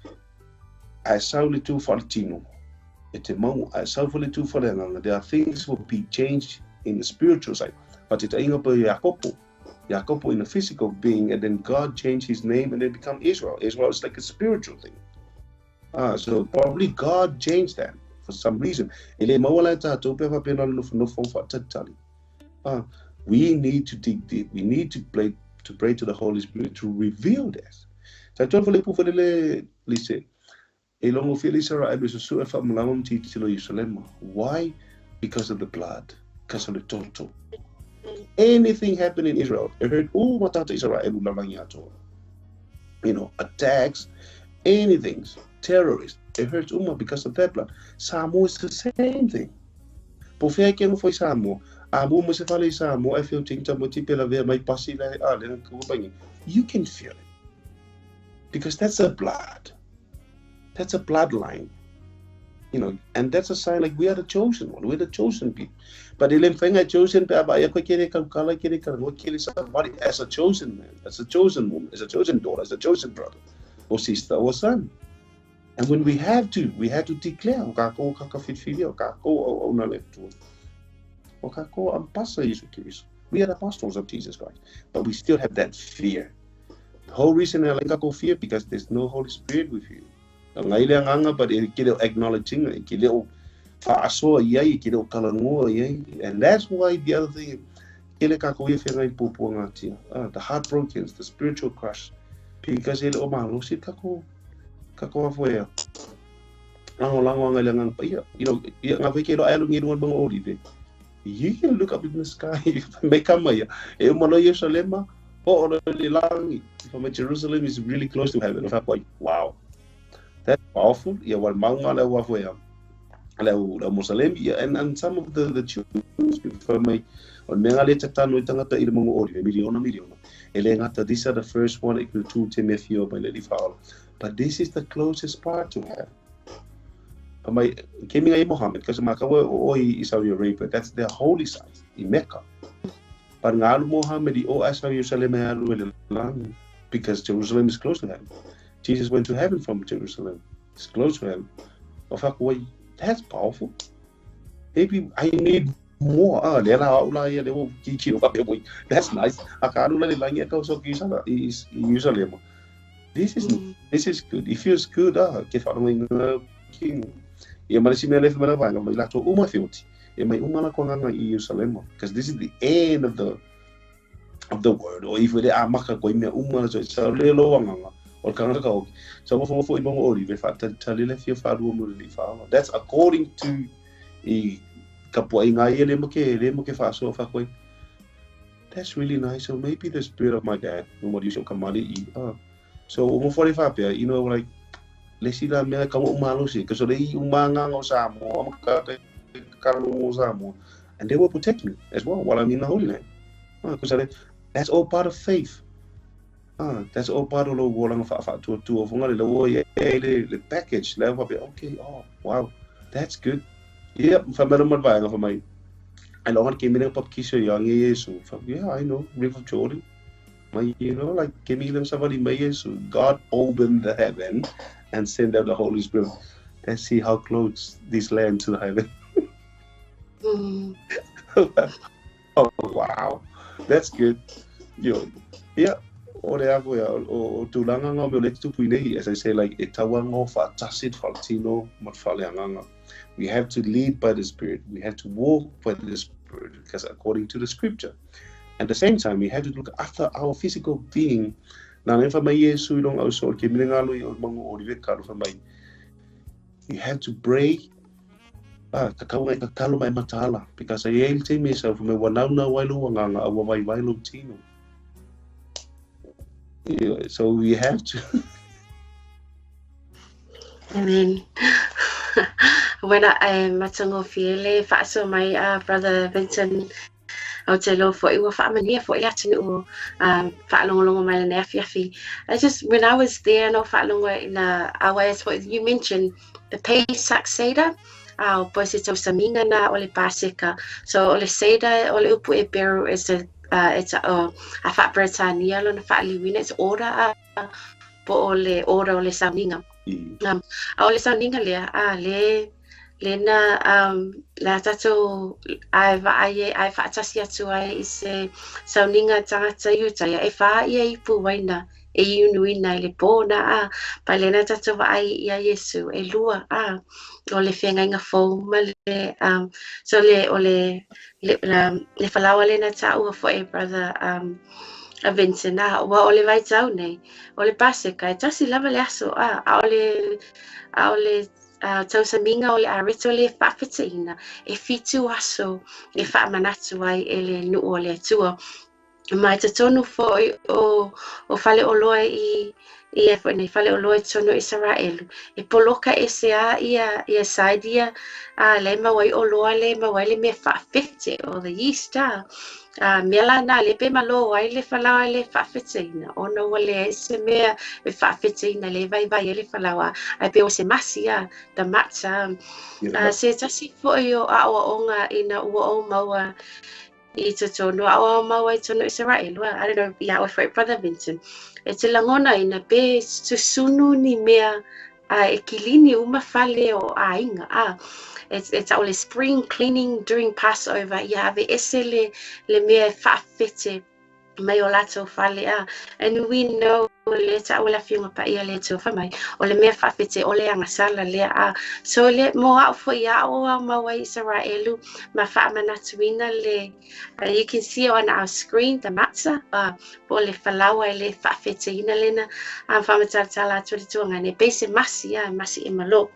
Ae sau le tū whaletino. E te mau, ae sau le tū whaleanganga. There are things will be changed in the spiritual side. But te tainga pa Iakopo. Jacopo in a physical being, and then God changed his name and then become Israel. Israel is like a spiritual thing. Ah, so probably God changed that for some reason. E le maua lai tātou pe whapena le nofo nofo whatatali. Ah, we need to dig deep. We need to pray to the Holy Spirit to reveal this. Sa tō whale pu whale le lise. E longo whia le Israel e susu e whamalama mti tilo Yerusalema. Why? Because of the blood. Because of the toto. Anything happen in Israel, it hurt all matata Israel lalagi atoa. Attacks, anything, terrorists, it hurts uma because of that blood. Samoa is the same thing. Po whea ke ngofo i Samoa, a mo mo se whale i Samoa, e whio tingta mo ti pela vea mai pasi le a le kubangi. You can feel it. Because that's a blood. That's a bloodline. And that's a sign like we are the chosen one. We're the chosen people. But ele whainga chosen pe aba ia koe kere kaukala kere karangoa kere somebody as a chosen man, as a chosen woman, as a chosen daughter, as a chosen brother or sister or son. And when we have to declare, o kako kaka whiwhiria, o kako au au na le tua. O kako ampasa Yesu Kristo. We are the apostles of Jesus Christ. But we still have that fear. The whole reason I like kako fear, because there's no Holy Spirit with you. Ngai le anganga, but e ke leo acknowledging, e ke leo whaasoa iai, e ke leo kalangoa iai. And that's why the other thing, ke le kako ia whengai pupua ngā tia. Ah, the heartbroken, the spiritual crush. Because e le o malosi kako, kako afoea. Lango lango anga le ngang pa ia. Ia ngā whai ke lo alu ngi runga mga olive. You can look up in the sky, me kama ia. E umalo Yerusalema, o o le langi. From Jerusalem is really close to heaven. Like, wow. That's powerful. Ia wal maunga le ua foea. Le Musalemi, ia, and some of the Jews before mai, o le mea le tatano i tangata i le mongo olive, miliona, miliona. E le ngata, these are the first one e ku tu te me fio mai le li whaola. But this is the closest part to heaven. Pa mai, ke minga i Mohammed, kasi makawa o i Saudi Arabia, that's their holy site, i Mecca. But ngā alu Mohammed i o asa Jerusalem e alu e le langi, because Jerusalem is close to heaven. Jesus went to heaven from Jerusalem. It's close to heaven. O whakuai, that's powerful. Maybe I need more. Ah, le la au la ia le o ki ki o woi. That's nice. A ka alu la le langi a kau so ki sala i Jerusalem. This is this is good. It feels good ah ke wharonga i ngā king. Ia mana si mea lefa mana vaenga mai lato uma whioti. E mai uma la koanganga i Jerusalem. Because this is the end of the word. O if le a maka koe mea uma so sa le lo wanganga. O kangaka ka oki. So mo fo i mongo ori ve wha le fia wharua mo le whaala. That's according to i kapua i ngā ia le moke whaasoa whakoe. That's really nice. So maybe the spirit of my dad, no mo diso kamari i. So o mo whare whapea, you know, like, le sila mea ka mo umalo si, because le i umanga o Samoa, o Samoa, and they will protect me as well while I'm in the Holy Land. Because that's all part of faith. That's all part of the wolanga wha wha le le package. Le whapea, okay, oh, wow, that's good. Yep, whamera marvaenga wha mai. I long ke mene pap kiso yang Yesu. Yeah, I know, River Jordan. My, you know, like Kemilam Savali mai Yesu. God opened the heaven and send out the Holy Spirit. Let's see how close this land to the heaven. Oh wow, that's good. You know, yeah. O le ako ia, o tūlanga ngā meo le tupu nei, as I say, like, e taua ngō whaatasi whalatino ma whaleanganga. We have to lead by the Spirit. We have to walk by the Spirit, because according to the Scripture. At the same time, we have to look after our physical being. Nā nei mai Yesu i long au so, ke mine ngalo i o mangu o riwe karu mai. You have to pray. Ka kau mai ka kalo mai matala, because I eil te me sau me wanauna wailu wanganga awa vai vailu tino. Yeah, so we have to. Amen. When I matango fiele whaaso mai Brother Vincent au te lo fo iwa whaamania fo i atunu whaalongolongo mai le afiafi. I just, when I was there no whaalongo ina awa what you mentioned, the Pesach Seder, po se tau saminga na o le Paseka. So o le Seder o le upu e beru is a it's a wha-Britania lo na wha-liwina, it's ora po o le ora o le sauninga. A o le sauninga lea, le le na la tatou ai vaai ai whaatasi atu ai i se sauninga tangata iutaia e wha ia i puwaina e iunuina i le pōna a pa le na tatou vaai ia Yesu e lua a o le whengainga fou ma le so le o le le whalawa le na taua fo e brother a Vincent a ua o le vaitau nei o le Paseka e tasi lava le aso a o le tausaminga o le areto le whaafeteina e fitu aso e whaamanatu ai e le nuu o le atua. Mai te tonu foi o whale o loa i e foi nei whale o loa i tonu Israelu. E poloka e se a ia saidia a le mawai o loa le mawai le mea whaafete o the yeast a. Mea la nā le pe malo ai le whalawa le whaafeteina. Ona ua le se mea e whaafeteina le vai vai e le whalawa. Ai pe o se masi a, the matcha. Se tasi foi o aoa onga ina ua o maua i te tonu aoa maua i tonu Israelu. I don't know, ia oe foi Brother Vincent. E te langona ina pe susunu ni mea e kilini uma whale o ainga. It's all spring cleaning during Passover. Ia ave ese le mea whaafete mai o lato whale a. And we know le ta o la fiunga pa ia le tō whamai. O le mea whaafete o le angasala lea a. So le mo au fo ia o au maua Israelu ma whaamanatuina le you can see on our screen the matzah po le whalawa le whaafete ina lena whaamatātala atu le tuanga ne pese masi a masi e malo.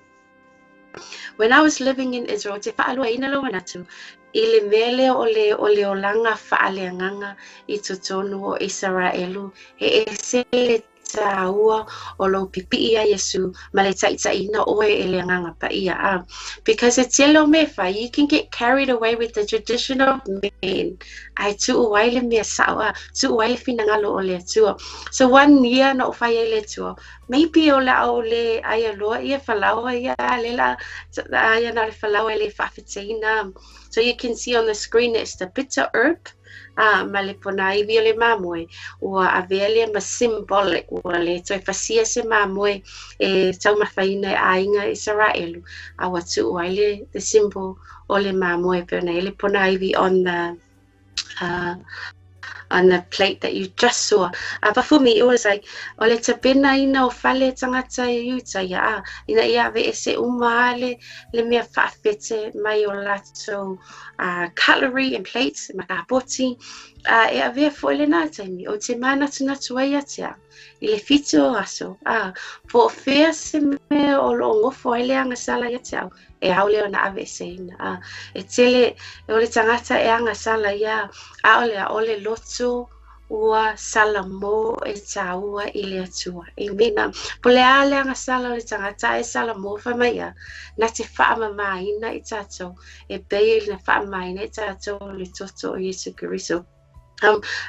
When I was living in Israel, te whaalua ina lo manatu, i le mele o le olanga whaaleanganga i totonu o Israelu, he ese le tāua o lo pipi ia Yesu, ma le taitaina oe e le anganga pa ia. Because e telo me wha, you can get carried away with the tradition of men. Ai tuu ai le mea sawa, tuu ai le finangalo o le atua. So one year na o whai e le atua, maybe o la o le aia loa ia whalawa ia le la, aia na le whalawa le whaafeteina. So you can see on the screen it's the bitter herb ma le ponaivi o le mamoe. Ua avea lea ma symbolic, ua le toe fasia se mamoe e taumafaina e aiga Isaraelu, a ua tuu ai le the symbol o le mamoe e pei ona i ai le ponaivi on the plate that you just saw. But for me, it was like, o le tapenaina o fale tagata i uta ia, a, ina ia aveese uma lava le mea faafete mai o latou cutlery and plates ma kapoti, e avea foi lena taimi, ou te manatunatu ai ia te au, i le 7 o aso, a, po o fea se mea o lo o gofo ai le agasala ia te au, e ao lea ona aveeseina. A, e tele o le tagata e agasala ia, ʻaʻole, ʻaʻole loto ua salamo e tāua i le Atua. Amen. Po o le a le agasala o le tagata e salamo fai mai ia, na te faamamaina i tatou, e pei na faamamaina i tatou le toto o Iesu Keriso.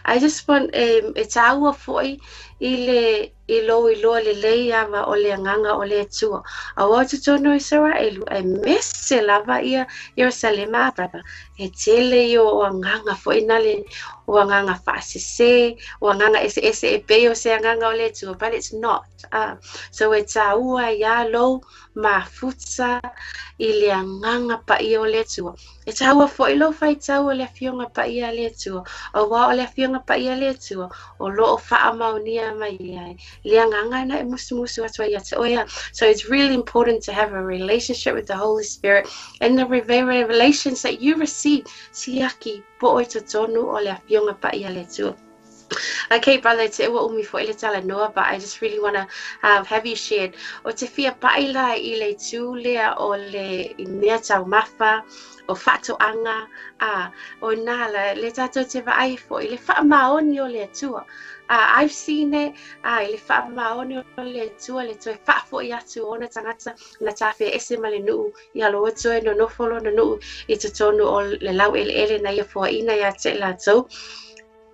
I just want, e tāua foi i le i lou iloa lelei lava o le agaga o le Atua. Aua o totonu o Isaraelu, aemaise lava ia Ierusalema, brother. E tele ia o agaga foi na le o agaga faasese, o agaga eseese e pei o se agaga o le Atua, but it's not. So e tāua ai lava lou mafuta i le agaga paia o le Atua. E taua foi lou faitau o le Afioga Paia a le Atua, aua o le Afioga Paia a le Atua o lo o faamaonia mai ai le agaga na e musumusu atu ai ia te oe. So it's really important to have a relationship with the Holy Spirit and the revelations that you receive, siaki po o i totonu o le Afioga Paia a le Atua. Okay brother, te ua umi foi le talanoa, but I just really wanna have you shared. O te fia paʻi la i le itu lea o le i mea taumafa, o faatoaga, a, o nā la, le tatou te vaai foi, le faamaoni o le Atua. I've seen it, a, i le faamaoni o le Atua, le toe faafoi atu o ona tagata na tafea ese ma le nuu i alo atu e nonofo lona nuu i totonu o le laueleele na ia foaina ia te latou.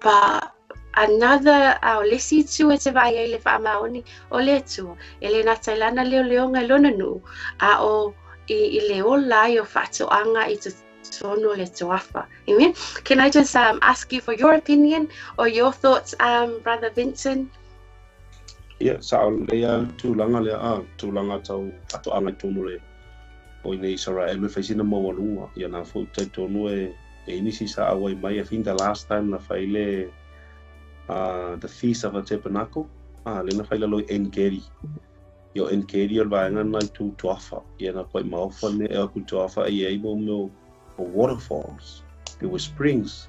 But another, o le isi itu e te vaai ai le faamaoni o le Atua, e le gata i lana leoleoga i lona nuu, a o i le ola ai o faatoaga i totonu o le toafa. Amen. Can I just ask you for your opinion or your thoughts, Brother Vincent? Ia, sao lelei lava le tulaga lea, a, tulaga tau faatoaga i totonu o le o i nei Israel e fai sina maualuga. Ia na foi talitonu e e i nisi sa auai mai, I think the last time na fai le the Feast of the Tabernacle, lea na fai i lalo i En Gedi. Ia o En Gedi o le vaega lena i tu Toafa. Ia na koe maofa mea e o atu i Toafa e i ai mo mea o waterfalls. There were springs.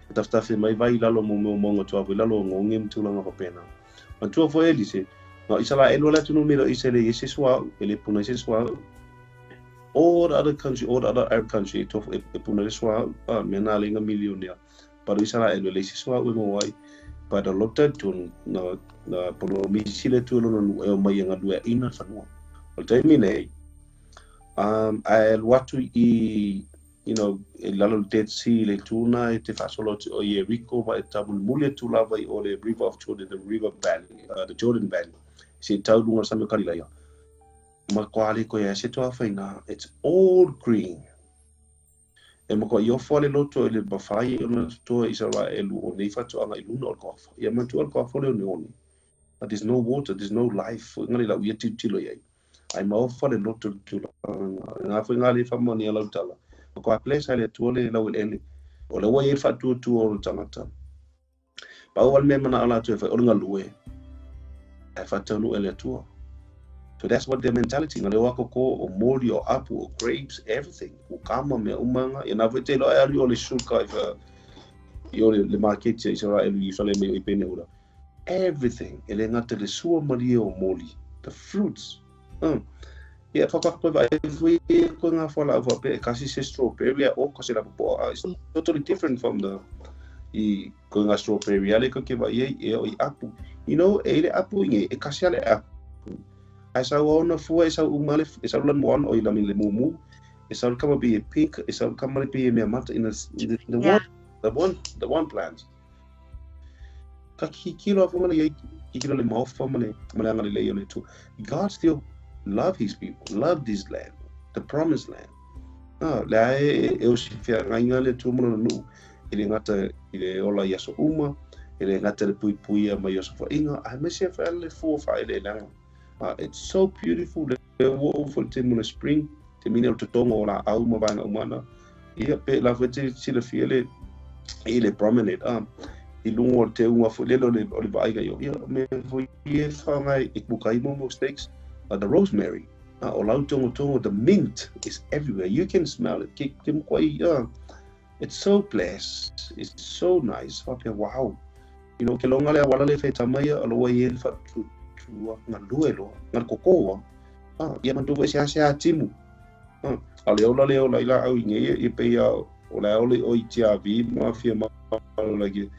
E tafatafi mai vai i lalo mo mea o maunga Toafa i lalo o gogi ma tulaga faapena. Manatua foi Elise, na o Isaraelu le atunuu nei o Isaraele e i ai se suauu, e le puna ai se suauu. All the other country, all the other Arab country e tofu e puna ai le suauu, a mea na alai na milionea. But o Isaraelu e leai se suauu e maua ai. But o lou talitonu, na na polomisi le Atua i lona nuu e omai e galue aʻina le fanua. O le taimi nei, ae alu atu i you know, i lalo le Dead Sea, le itu lena e te faasolo atu o Ieriko ma e tamulimuli atu lava i o le River of Jordan, the River Valley, the Jordan Valley, se i tau i luga o le sami o Kalilaia. Ma kua le koe ai se toafaina, it's all green. E makuaʻi ofo a le loto i le mafai ona totoa Isaraelu o nei faatoaga i luna o le koafa. Ia manatua le koafa o le oneone. But there's no water, there's no life, engari lau ia tilotilo i ai. Ai maofa le loto i le tulaga ngā foi ngā le whamani a lau tala. Ma koa bless ai le Atua le lau eleele. O le ua i ai le faatuatua o le tangata. Pau a le mea e manao latou e fai, o le galue. Ae faataunuu e le Atua. So that's what their mentality, nga leo akoko, o moli, o apu, o grapes, everything. Kukama, mea uma nga. Ia na foi te iloa e alu i o le suka i wha, i o le, le maketi a Israel i Ierusalema i o i Pene Ura. Everything, e le gata le sua malie o moli, the fruits. Ia whakako e vaai fui e koe ngā whalau whapea e kasi se strawberry a o kasi la popoa a it's totally different from the i koe ngā strawberry ale koe ke vai ai e o i apu. You know, e ile apu inge e kasi ale apu. Ai sau ona fua e sau umale e sau lan moana o i lami le mumu e sau kama be e pink e sau kama be e mea mata in the one the one plant. Ka kikilo a whamana i kikilo le maofa ma le ma le agalelei o le Atua. God still love his people, love this land, the promised land. Le ae e osi feagaiga le Atua ma lona nuu, e le gata i le ola i aso uma, e le gata i le puipuia mai osofaiga, aemaise ai foi le fua faaeleeleaga. It's so beautiful le ua oo foi le taimi o le spring, taimi nei o le totogo o laau ma vaega uma ana. Ia pe la foi te silafia le i le promenade, i luga o le teuga foi lele o le vaaiga i o, ia mea foi e faaaoga e kuka ai mo steaks, the rosemary. O lau togotogo, the mint is everywhere. You can smell it. Ke te mokoi, it's so blessed. It's so nice. Whapea, wow. You know, ke longa le awala le whaita mai a loa i e whatutua ngā lue loa, ngā kokoa. Ia mantu fo se ase a timu. A le ola le ola i la au i ngei e pe ia o le ole o i tia vi ma fia ma like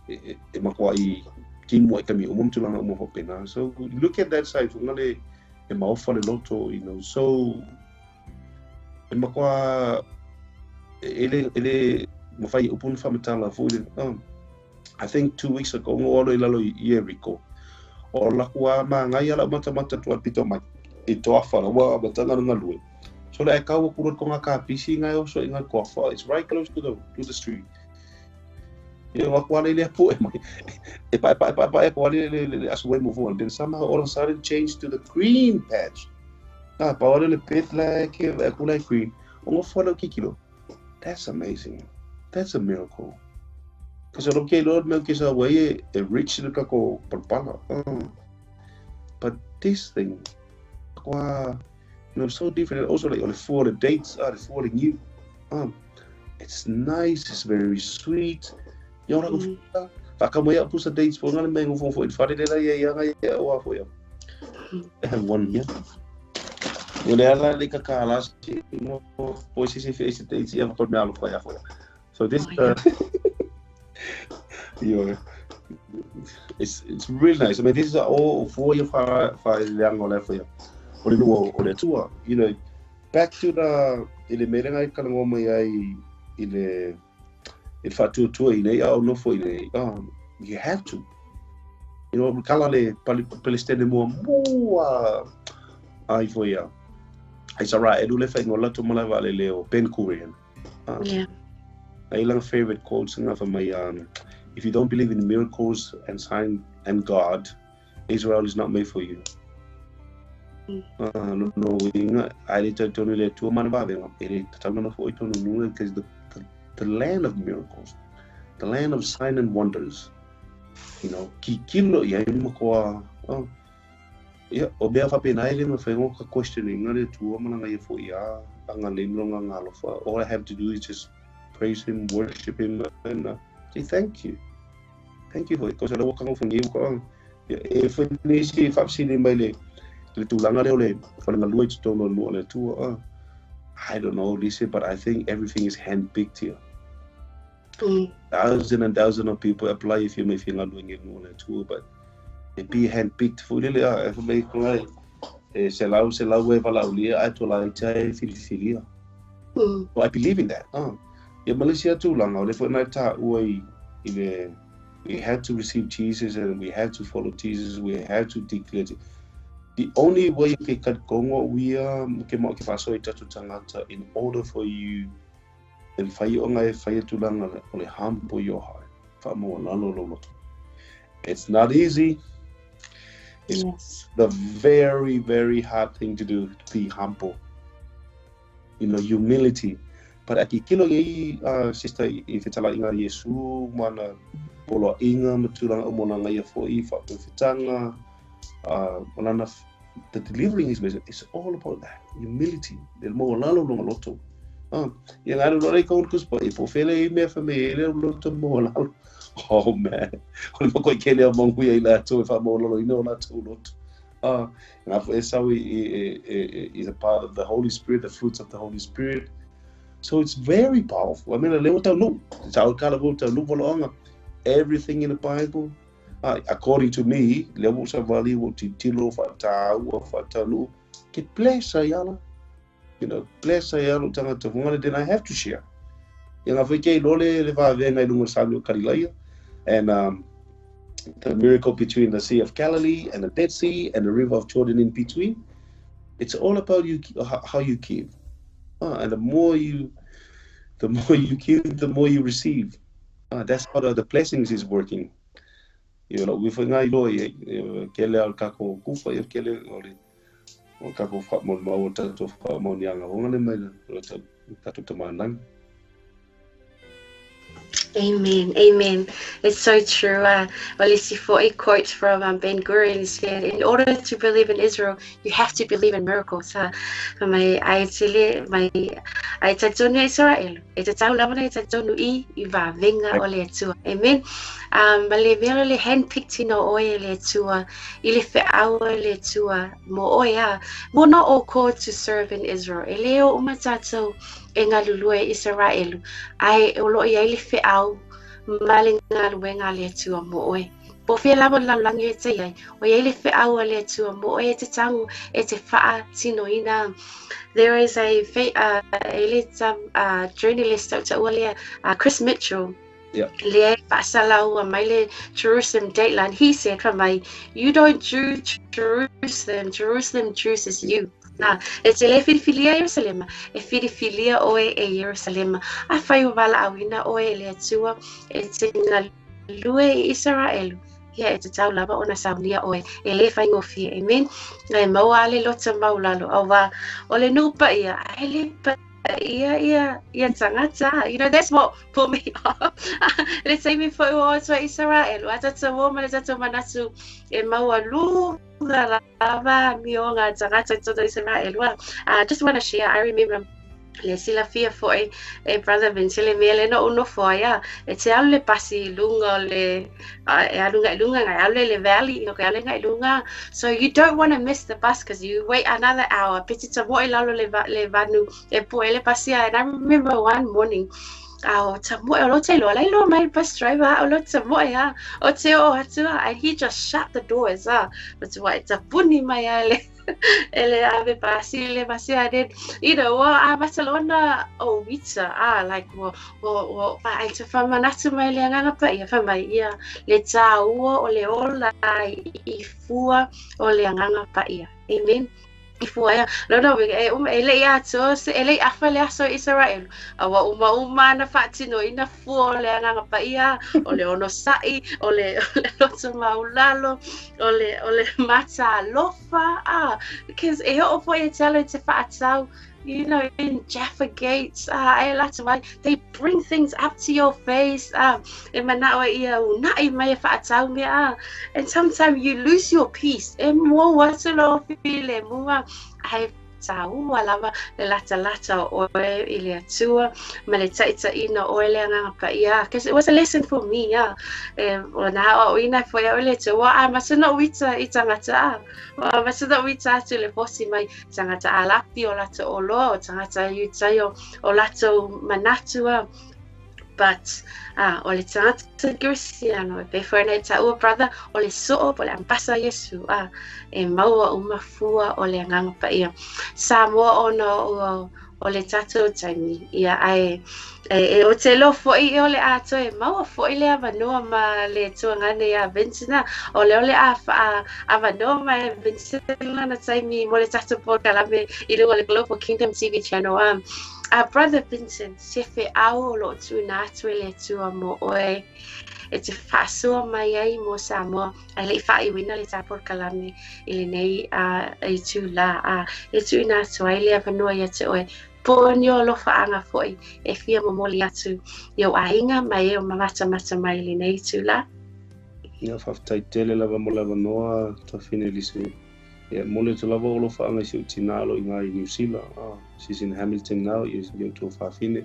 e makoa i timu ai kami umum tulanga umo hopena. So look at that side, ngale e maofa le loto, you know, so e makoa ele ele mawhai upun whamatala fo le I think 2 weeks ago ngo alo i lalo i Jericho. O laku a ma ngai ala mata mata tua pito mai i toa whara wa matanga nga lue. So le kau kuro ko ngā ka pisi ngai oso i ngā koafa. It's right close to the street. Ia wa kwa le po e mai. E pa pa pa pa e kwa le le le asu move on. Then somehow all of a sudden changed to the green patch. Ah, pa wale le pet la ke e kula green. O ngo folo kikilo. That's amazing. That's a miracle. Kasi lo ke Lord me ke sa way e rich le kako palpala. But this thing, kwa, you know, so different. And also like on the for the dates, the for the new. It's nice. It's very sweet. Yo la ko whakamoea pusa dates for ngana me ngo fo i whare le ia ia ia o afo ia. I have one here. Yo le ala le kakala si mo po si si face dates ia ko me alo fa ia fo. So this you know, it's really nice. I mean, this is all for you fa fa le ngo le fo ia. O le o le tua, you know, back to the i le mele ngai kala ngo mai ai i le i whatuatua i nei au nofo i nei. You have to. You know, kala le Palestine mua mua ai fo ia. Ai sara e lule whai ngola tu mala vale leo Ben Gurion. Yeah. Ai lang favorite quotes nga fa mai, if you don't believe in miracles and sign and God, Israel is not made for you. No no inga ai le tonu le tua mana vave nga e le tatau na fo i tonu nunga, because the land of miracles, the land of sign and wonders, you know, ki kilo ia i makoa, ia, o bea whapena e le ma whaingo ka questioning nga le tua mana nga ia fo ia, anga le mlonga nga alofa. All I have to do is just praise him, worship him, and say thank you. Thank you for it. Because le waka ngo whangi uka, e whanisi whapsini mai le tūlanga leo le whalenga lua i te tōno nua le tua. I don't know, Lisa, but I think everything is handpicked here. Thousand and thousand of people apply if you may feel ngalua nua le tua, but it be handpicked for lele a e mai kongai e se lau e valaulia ai to lai tai filifilia. So I believe in that. Ia Malaysia tūlanga o le fo nai tā ua i le we had to receive Jesus and we had to follow Jesus, we had to declare it. The only way you can kongo we ke mo ke faso i tatu tangata in order for you and whai o ngai whai tūlanga o le humble your heart. Wha mo lalo lo. It's not easy. It's Yes. the very, very hard thing to do, to be humble. You know, humility. But aki kilo i sister i whetala inga Yesu mana polo inga matulanga umona ngai fo i wha whetanga malana the delivering his message. It's all about that humility. Le mo lalo lo loto. Ia ngā lo rei kaun kuspa i po fele i mea whame e le loto mo lalo. Oh man. O le mako i kele o monguia i la tō e wha mo lalo i no la tō loto. Ngā fo e sau i is a part of the Holy Spirit, the fruits of the Holy Spirit. So it's very powerful. I mean, le tau nu. Tau kala wo tau nu valoanga. Everything in the Bible, according to me, le wo sa vali wo titilo fa tau fa tanu. Ke bless ayala. You know, bless ayala tangata vongale, then I have to share. Ia ngā whai kei lole le wha venga i lunga sami o Kalilaia. And the miracle between the Sea of Galilee and the Dead Sea and the River of Jordan in between. It's all about you, how you give. And the more you give, the more you receive. That's how the blessings is working. We whangai loa i kele al kako kufa i kele o le o kako wha mo tato wha mo ni anga honga le mai le tato te manang. Amen, amen. It's so true. Well, a quote from Ben Gurion. He said, in order to believe in Israel, you have to believe in miracles. Mai ai tele mai ai tonu Israel. E te tau lava e tonu i i vavenga o le Atua. Amen. Ma le mea le handpicked no oe le Atua, i le feau le Atua, mo oe a, mo no o called to serve in Israel. E leo o tātou e ngalulue Israel. Ai o lo ia i le feau ma le ngaluenga le Atua mo oe. Po fia lava la langi e te iai. O ia i le feau le Atua mo oe e te tangu e te whaa tino ina. There is a journalist Chris Mitchell. Yeah. Le whaasalaua mai le Jerusalem Dateline. He said from my, you don't choose Jerusalem, Jerusalem chooses you. Na, e te le whiriwhilia Jerusalema, e whiriwhilia oe e Jerusalema. A whai o wala awina oe e le Atua, e te ngalue i Israelu. Ia e te tau lava o na saunia oe, e le whai ngofia. Amen. E maua ale lota maulalo. Au wā, o le nupa ia, ai le pa ia tangata. You know, that's what put me off. Le taimi foi o atua Israel. A tata o ma le tata manatu e maua lunga lava mi o ngā tangata i toto Israel. I just want to share, I remember le sila fia foi e brother Vince le mea le no uno foi a e te alu le pasi lunga le e alu ngai lunga ngai alu le valley no alu ngai lunga. So you don't want to miss the bus because you wait another hour peti ta moi lalo le vanu e po ele pasi. And I remember one morning o ta moi o lo te lo lai lo mai bus driver o lo ta moi a o te o atua, and he just shut the doors but wa ta puni mai ale ele ave pasi le pasi ade, you know, a Barcelona o witsa like wo wo ai te fa manatu mai le nganga pa ia fa mai ia le tau o le ola i fua o le nganga pa ia. Amen. I fua ia no no e e le ia to se e le afa le aso Israel awa uma uma na fatino ina fua o le nganga pa ia o le ono sai o le loto maulalo o le mata alofa because e o po e tele te whaatau, you know, in Jaffa Gates, they bring things up to your face, e manawa ia unai mai whaatau mea, and sometimes you lose your peace. E mua watu lo file mua, ai taua lava le lata lata o oe i le Atua, ma le taita ina oe le anganga pa ia. Because it was a lesson for me, E o nā o ina foi o le Atua, a masana uita i tangata a. Masana uita atu le posi mai tangata a lapi o lata o loa, o tangata iutai o lata o manatua. But o le tangata Cristiano, e pe nei taua brother, o le so'o, o le ambasa Yesu, e maua uma fua o le anganga pa ia. Samoa ona o le tatou taimi, ia ai, e o te lo foi o le ato e maua foi le avanoa ma le tuangane ia Vincent, o le ole a avanoa ma Vincent lana taimi mo le tatou polokalame i luga le Global Kingdom TV channel. Brother Vincent, se whe au o lo tūna atu e le Atua mo oe, e te whaasua mai ai mo Samoa, ai le whaiwina le tā polokalame i le nei i tū la, e tūna atu ai le avanoa ia te oe, po ni o lofa anga foi, e fia momoli atu i o ainga mai e o mamata mata mai le nei tū la. Ia whaftai tele lava mo lava noa tawhine lise. Ia mole te lava o lofa anga si o tinalo i ngā i New Zealand. She's in Hamilton now, i o tō whawhine.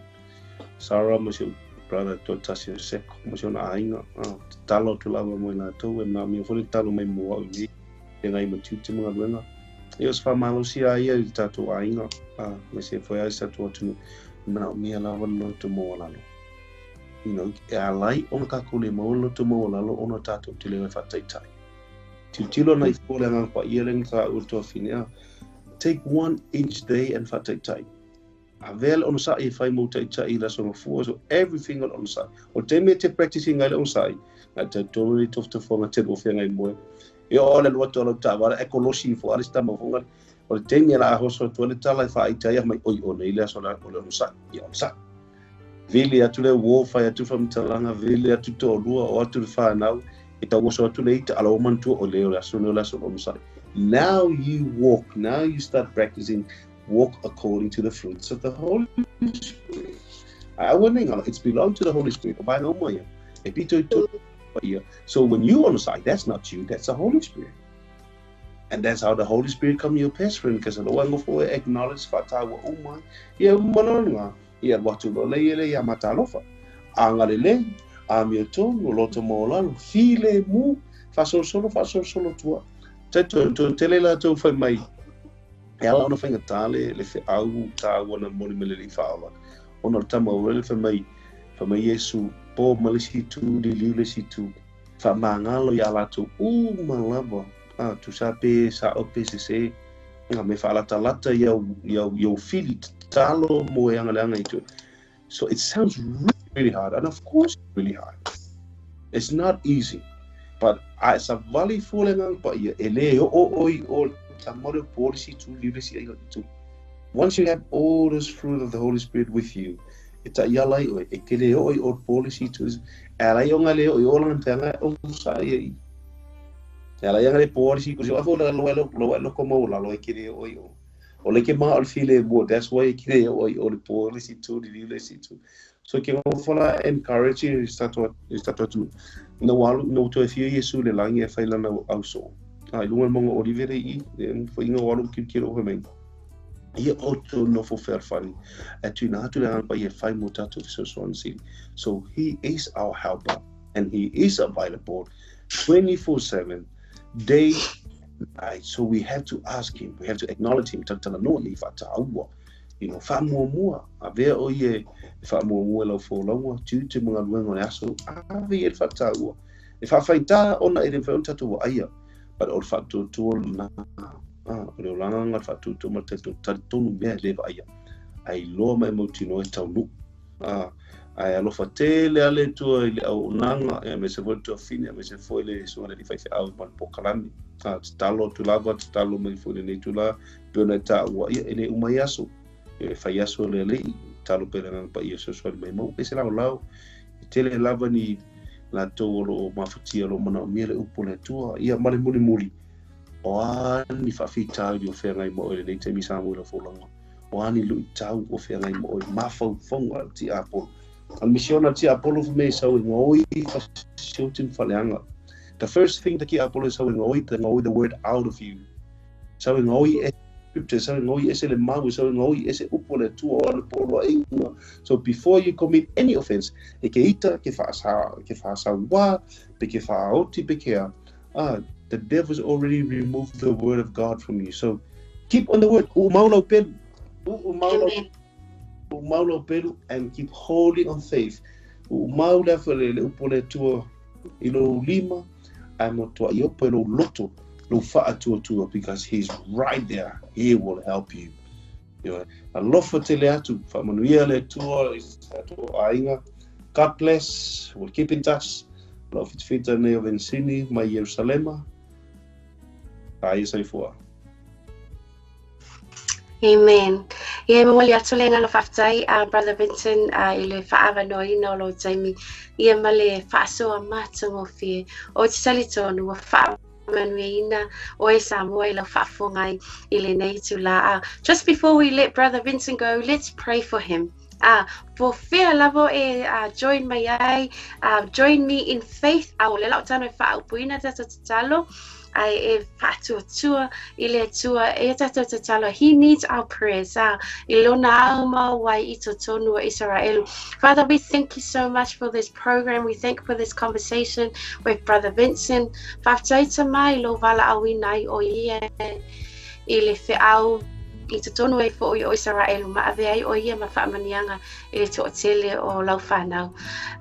Sarah mo si o brother tō tasi o seko, mo si o na ainga. Te talo tu lava mo i ngā tau, e nā mea fole talo mai mua au nei, e ngai matiu te mga luenga. E o se whamalosi a ia i tātou ainga, me se foi ai sa tō atunu, mana o mea lava no te mō lalo. You know, e alai ona kako le mō lo te mō lalo ona tātou te lewa whataitai. Tiltilo na i fōle ngā pa ia lenga tā ua whine, take 1 inch day and whataitai. A vele ono sa'i e whai mō taitai i laso ngā fua, so everything on sa'i. O te mea te practicing ngai le ono sa'i, ngai te tōnu ni tofta fō ngā te mo whia ngai moe. E o le lua tō lau tā, wara e kolosi i fō, are stama fō ngai. O le taimi e la hoso atu le tala e whaaita ia mai oi o nei le aso o le onosai, ia onosai. Vili atu le uo, whai atu whamitalanga, vili atu tō lua, o atu le whanau, e tau oso atu le ita, ala o mantua o le o le aso o le aso o onosai. Now you walk, now you start practicing, walk according to the fruits of the Holy Spirit. It's belong to the Holy Spirit. So when you on the side, that's not you, that's the Holy Spirit. And that's how the Holy Spirit come your best friend, because the one for acknowledge fatawa umai, ia umanonga, ia watu lo le ia matalofa. Angalele, amioton, loto molalo, file mu, fasolosolo tua. Te tele la tau whai mai. E ala ona whainga tāle, le whe au tāua na moni mele li whaola. Ona o tama o le whai mai Yesu, po malisi tu, li liu le si tu. Wha maangalo ia latou, malava. Tu sa pe, sa ope se se. Nga me whaalata lata ia fili, talo mo e anga leanga i tu. So it sounds really, really hard. And of course it's really hard. It's not easy. But I sa vali fole ngang pa ia, e le o o i o tamore polisi tu, liu si ai tu. Once you have all this fruit of the Holy Spirit with you, e ta ia lai oe, e te le o i o polisi tu, e ala i o ngā le o i o langa te anga o sa ia i. E ala i anga le polisi, kusi o afo la loa loa lo komo la loa e ke le o i o. O le ke maa o le file mo, that's why e ke le o i o le polisi tu, liu le si tu. So ke ngō encourage i statua tu. No alu, no to e fia Yesu le langi e whailana au so. I lunga monga Olivere i, e whainga o alu kirikiro o hemeng. Ia auto no fo wherwhani. E tūna atu le anga i e whai mō tātou whisosoan sili. So he is our helper and he is available 24/7, day and night. So we have to ask him, we have to acknowledge him. Tatala no li whataua. You know, whamuamua, a vea o ie, whamuamua lau fōlaua, tū te mga luenga o le aso, a vea e whataua. E whawhaita ona e le whaun tātou aia, but o le whatutua nā, o le olanga ngā whatutua ma te tari tonu mea le aia. Ai loa mai mautino e taunu. Ai alofa tele ale tua i le au nanga, e me se foi tua fine, e me se foi le sunga le whaiwhi au ma le pokalani. Te talo tu lava, te talo mai foi le nei tula, pena e tā ua ia, e le umai aso. E whai aso le lei, talo pera ngā pa ia sosoani mai mau, e se lau lau, e tele lava ni la tau o lo mafatia lo mana o mia le upo le tua, ia male muli muli. O ani whawhitau i o whea ngai mo le nei te misa mo le fōlanga. O ani lui tau o whea ngai mo mawhau whonga ti Apollo. Al misiona ti Apollo me sau i ngoi whasiutin whaleanga. The first thing that ki Apollo sau i ngoi, the ngoi the word out of you. Sau i ngoi e scripture, sau i ngoi ese le mau, sau i ngoi ese upo le tua o le polo inga. So before you commit any offense, e ke ita, ke whaasa wā, pe ke whaoti, pe ke a, the devil's already removed the word of God from you. So keep on the word. U'maulau pelu. U'maulau pelu and keep holding on faith. U'maulau le upo le tua i lo lima, ai mo tua i opo lo loto, lo whaatua tua, because he's right there. He will help you. Alofa tele atu, whaamanuia le tua, i atu ainga. God bless. We'll keep in touch. Lau fitfita nei o Vincini, mai Jerusalema. Ai saifua. Amen. Ia momoli atu le ngalo whaftai, Brother Vincent, i le whaawanoina o lo taimi. Ia ma le whaasoa mātungo whie. O te tali tonu, wa whaamanuina o e Samoa i lau whaafongai i le nei tū. Just before we let Brother Vincent go, let's pray for him. For fea lavo e join mai ai, join me in faith. O le lau tano e whaaupuina tātou tatalo. Ai e whaatuatua i le atua e tātou tatalo. He needs our prayers. I lona au mau wai i totonu o Israel. Father, we thank you so much for this program. We thank you for this conversation with Brother Vincent. Whaftaita mai lo wala au inai o ia i le wheau I totonu ai foʻi o Isaraelu ma ave ai ʻoe ia ma faamanuiaga i le toʻatele o lau fanau.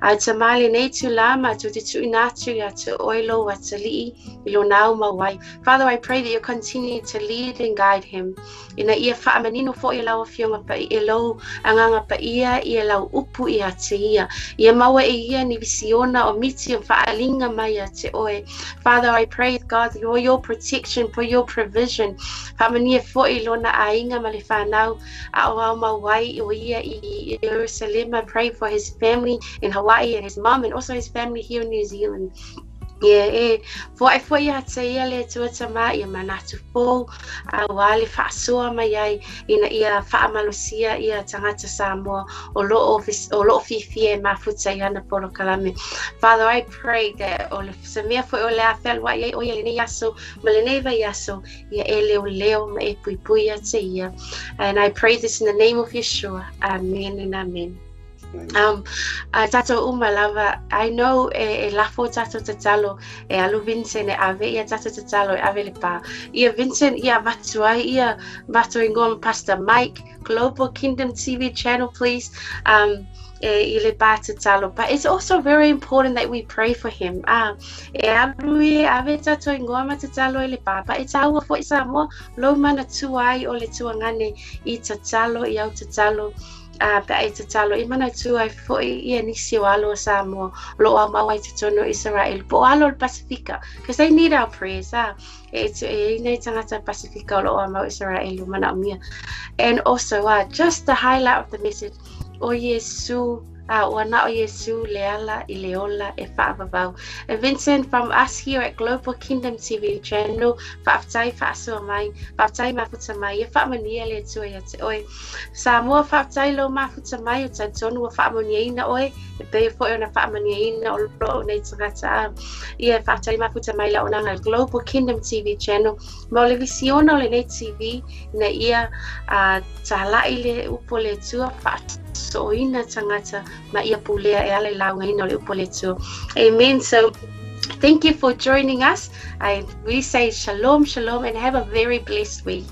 Ae Tamā i lenei itulā matou te tuuina atu iā te oe lou atalii i lona aumau ai. Father, I pray that you continue to lead and guide him ina ia faamanino foʻi e lau Afioga Paia e lou Agaga Paia ia lau upu iā te ia. Ia maua e ia ni visiona o miti o faaaliga mai iā te oe. Father, I pray, God, for your protection, for your provision. Faamanuia foʻi lona aiga ma le fanau a o aumau ai ʻo ia i Ierusalema. Pray for his family in Hawaii and his mom and also his family here in New Zealand. Ia e foai foi ia te ia le Atua Tamā ia manatu fou auā le faasoa mai ai ina ia faamalosia ia tagata Samoa o loo o loo fiafia e mafuta i ana polokalame. Father, I pray that o le se mea foi o le a fealuai ai ʻo ia lenei aso ma lenei vaiaso ia e leoleo ma e puipui ia te ia. And I pray this in the name of Yeshua. Amen and amen. A tātou uma lava, I know e, e lafo tātou tatalo, e alu Vincent e ave ia tātou tatalo e ave le pā. Ia Vincent, ia avatu ai, ia matou ingoa ma Pastor Mike, Global Kingdom TV channel, please. E, i le pā tatalo. But it's also very important that we pray for him. Ah, e alu e ave tātou ingoa ma tatalo i le pā. But e tāua foʻi Samoa, lou manatua ai o le tuagane i tatalo, i au tatalo. A pe a e tatalo, i manatua ai foʻi ia nisi o alo o Samoa o loo aumau ai totonu o Isaraelu po o alo o le Pasifika, because they need our prayers, a e e i nei tagata Pasifika o loo aumau Isaraelu manaomia. And also, just the highlight of the message, o Iesu, a ua na o Iesu le ala i le ola e faavavau. And Vincent, from us here at Global Kingdom TV channel, faafetai faasoa mai, faafetai mafuta mai, ia faamanuia le Atua ia te oe. Samoa, faafetai lou mafuta mai, o talitonu ua faamanuiaina oe, e pei foi ona faamanuiaina o loo nei tagata a. Ia faafetai mafuta mai le auaunaga Global Kingdom TV channel, ma o le visiona o lenei TV, ina ia talai le upu a le Atua, faasooina tagata ma ia pulea e ala i laugaina o le upu a le Atua. Amen. So, thank you for joining us. We say shalom, shalom, and have a very blessed week.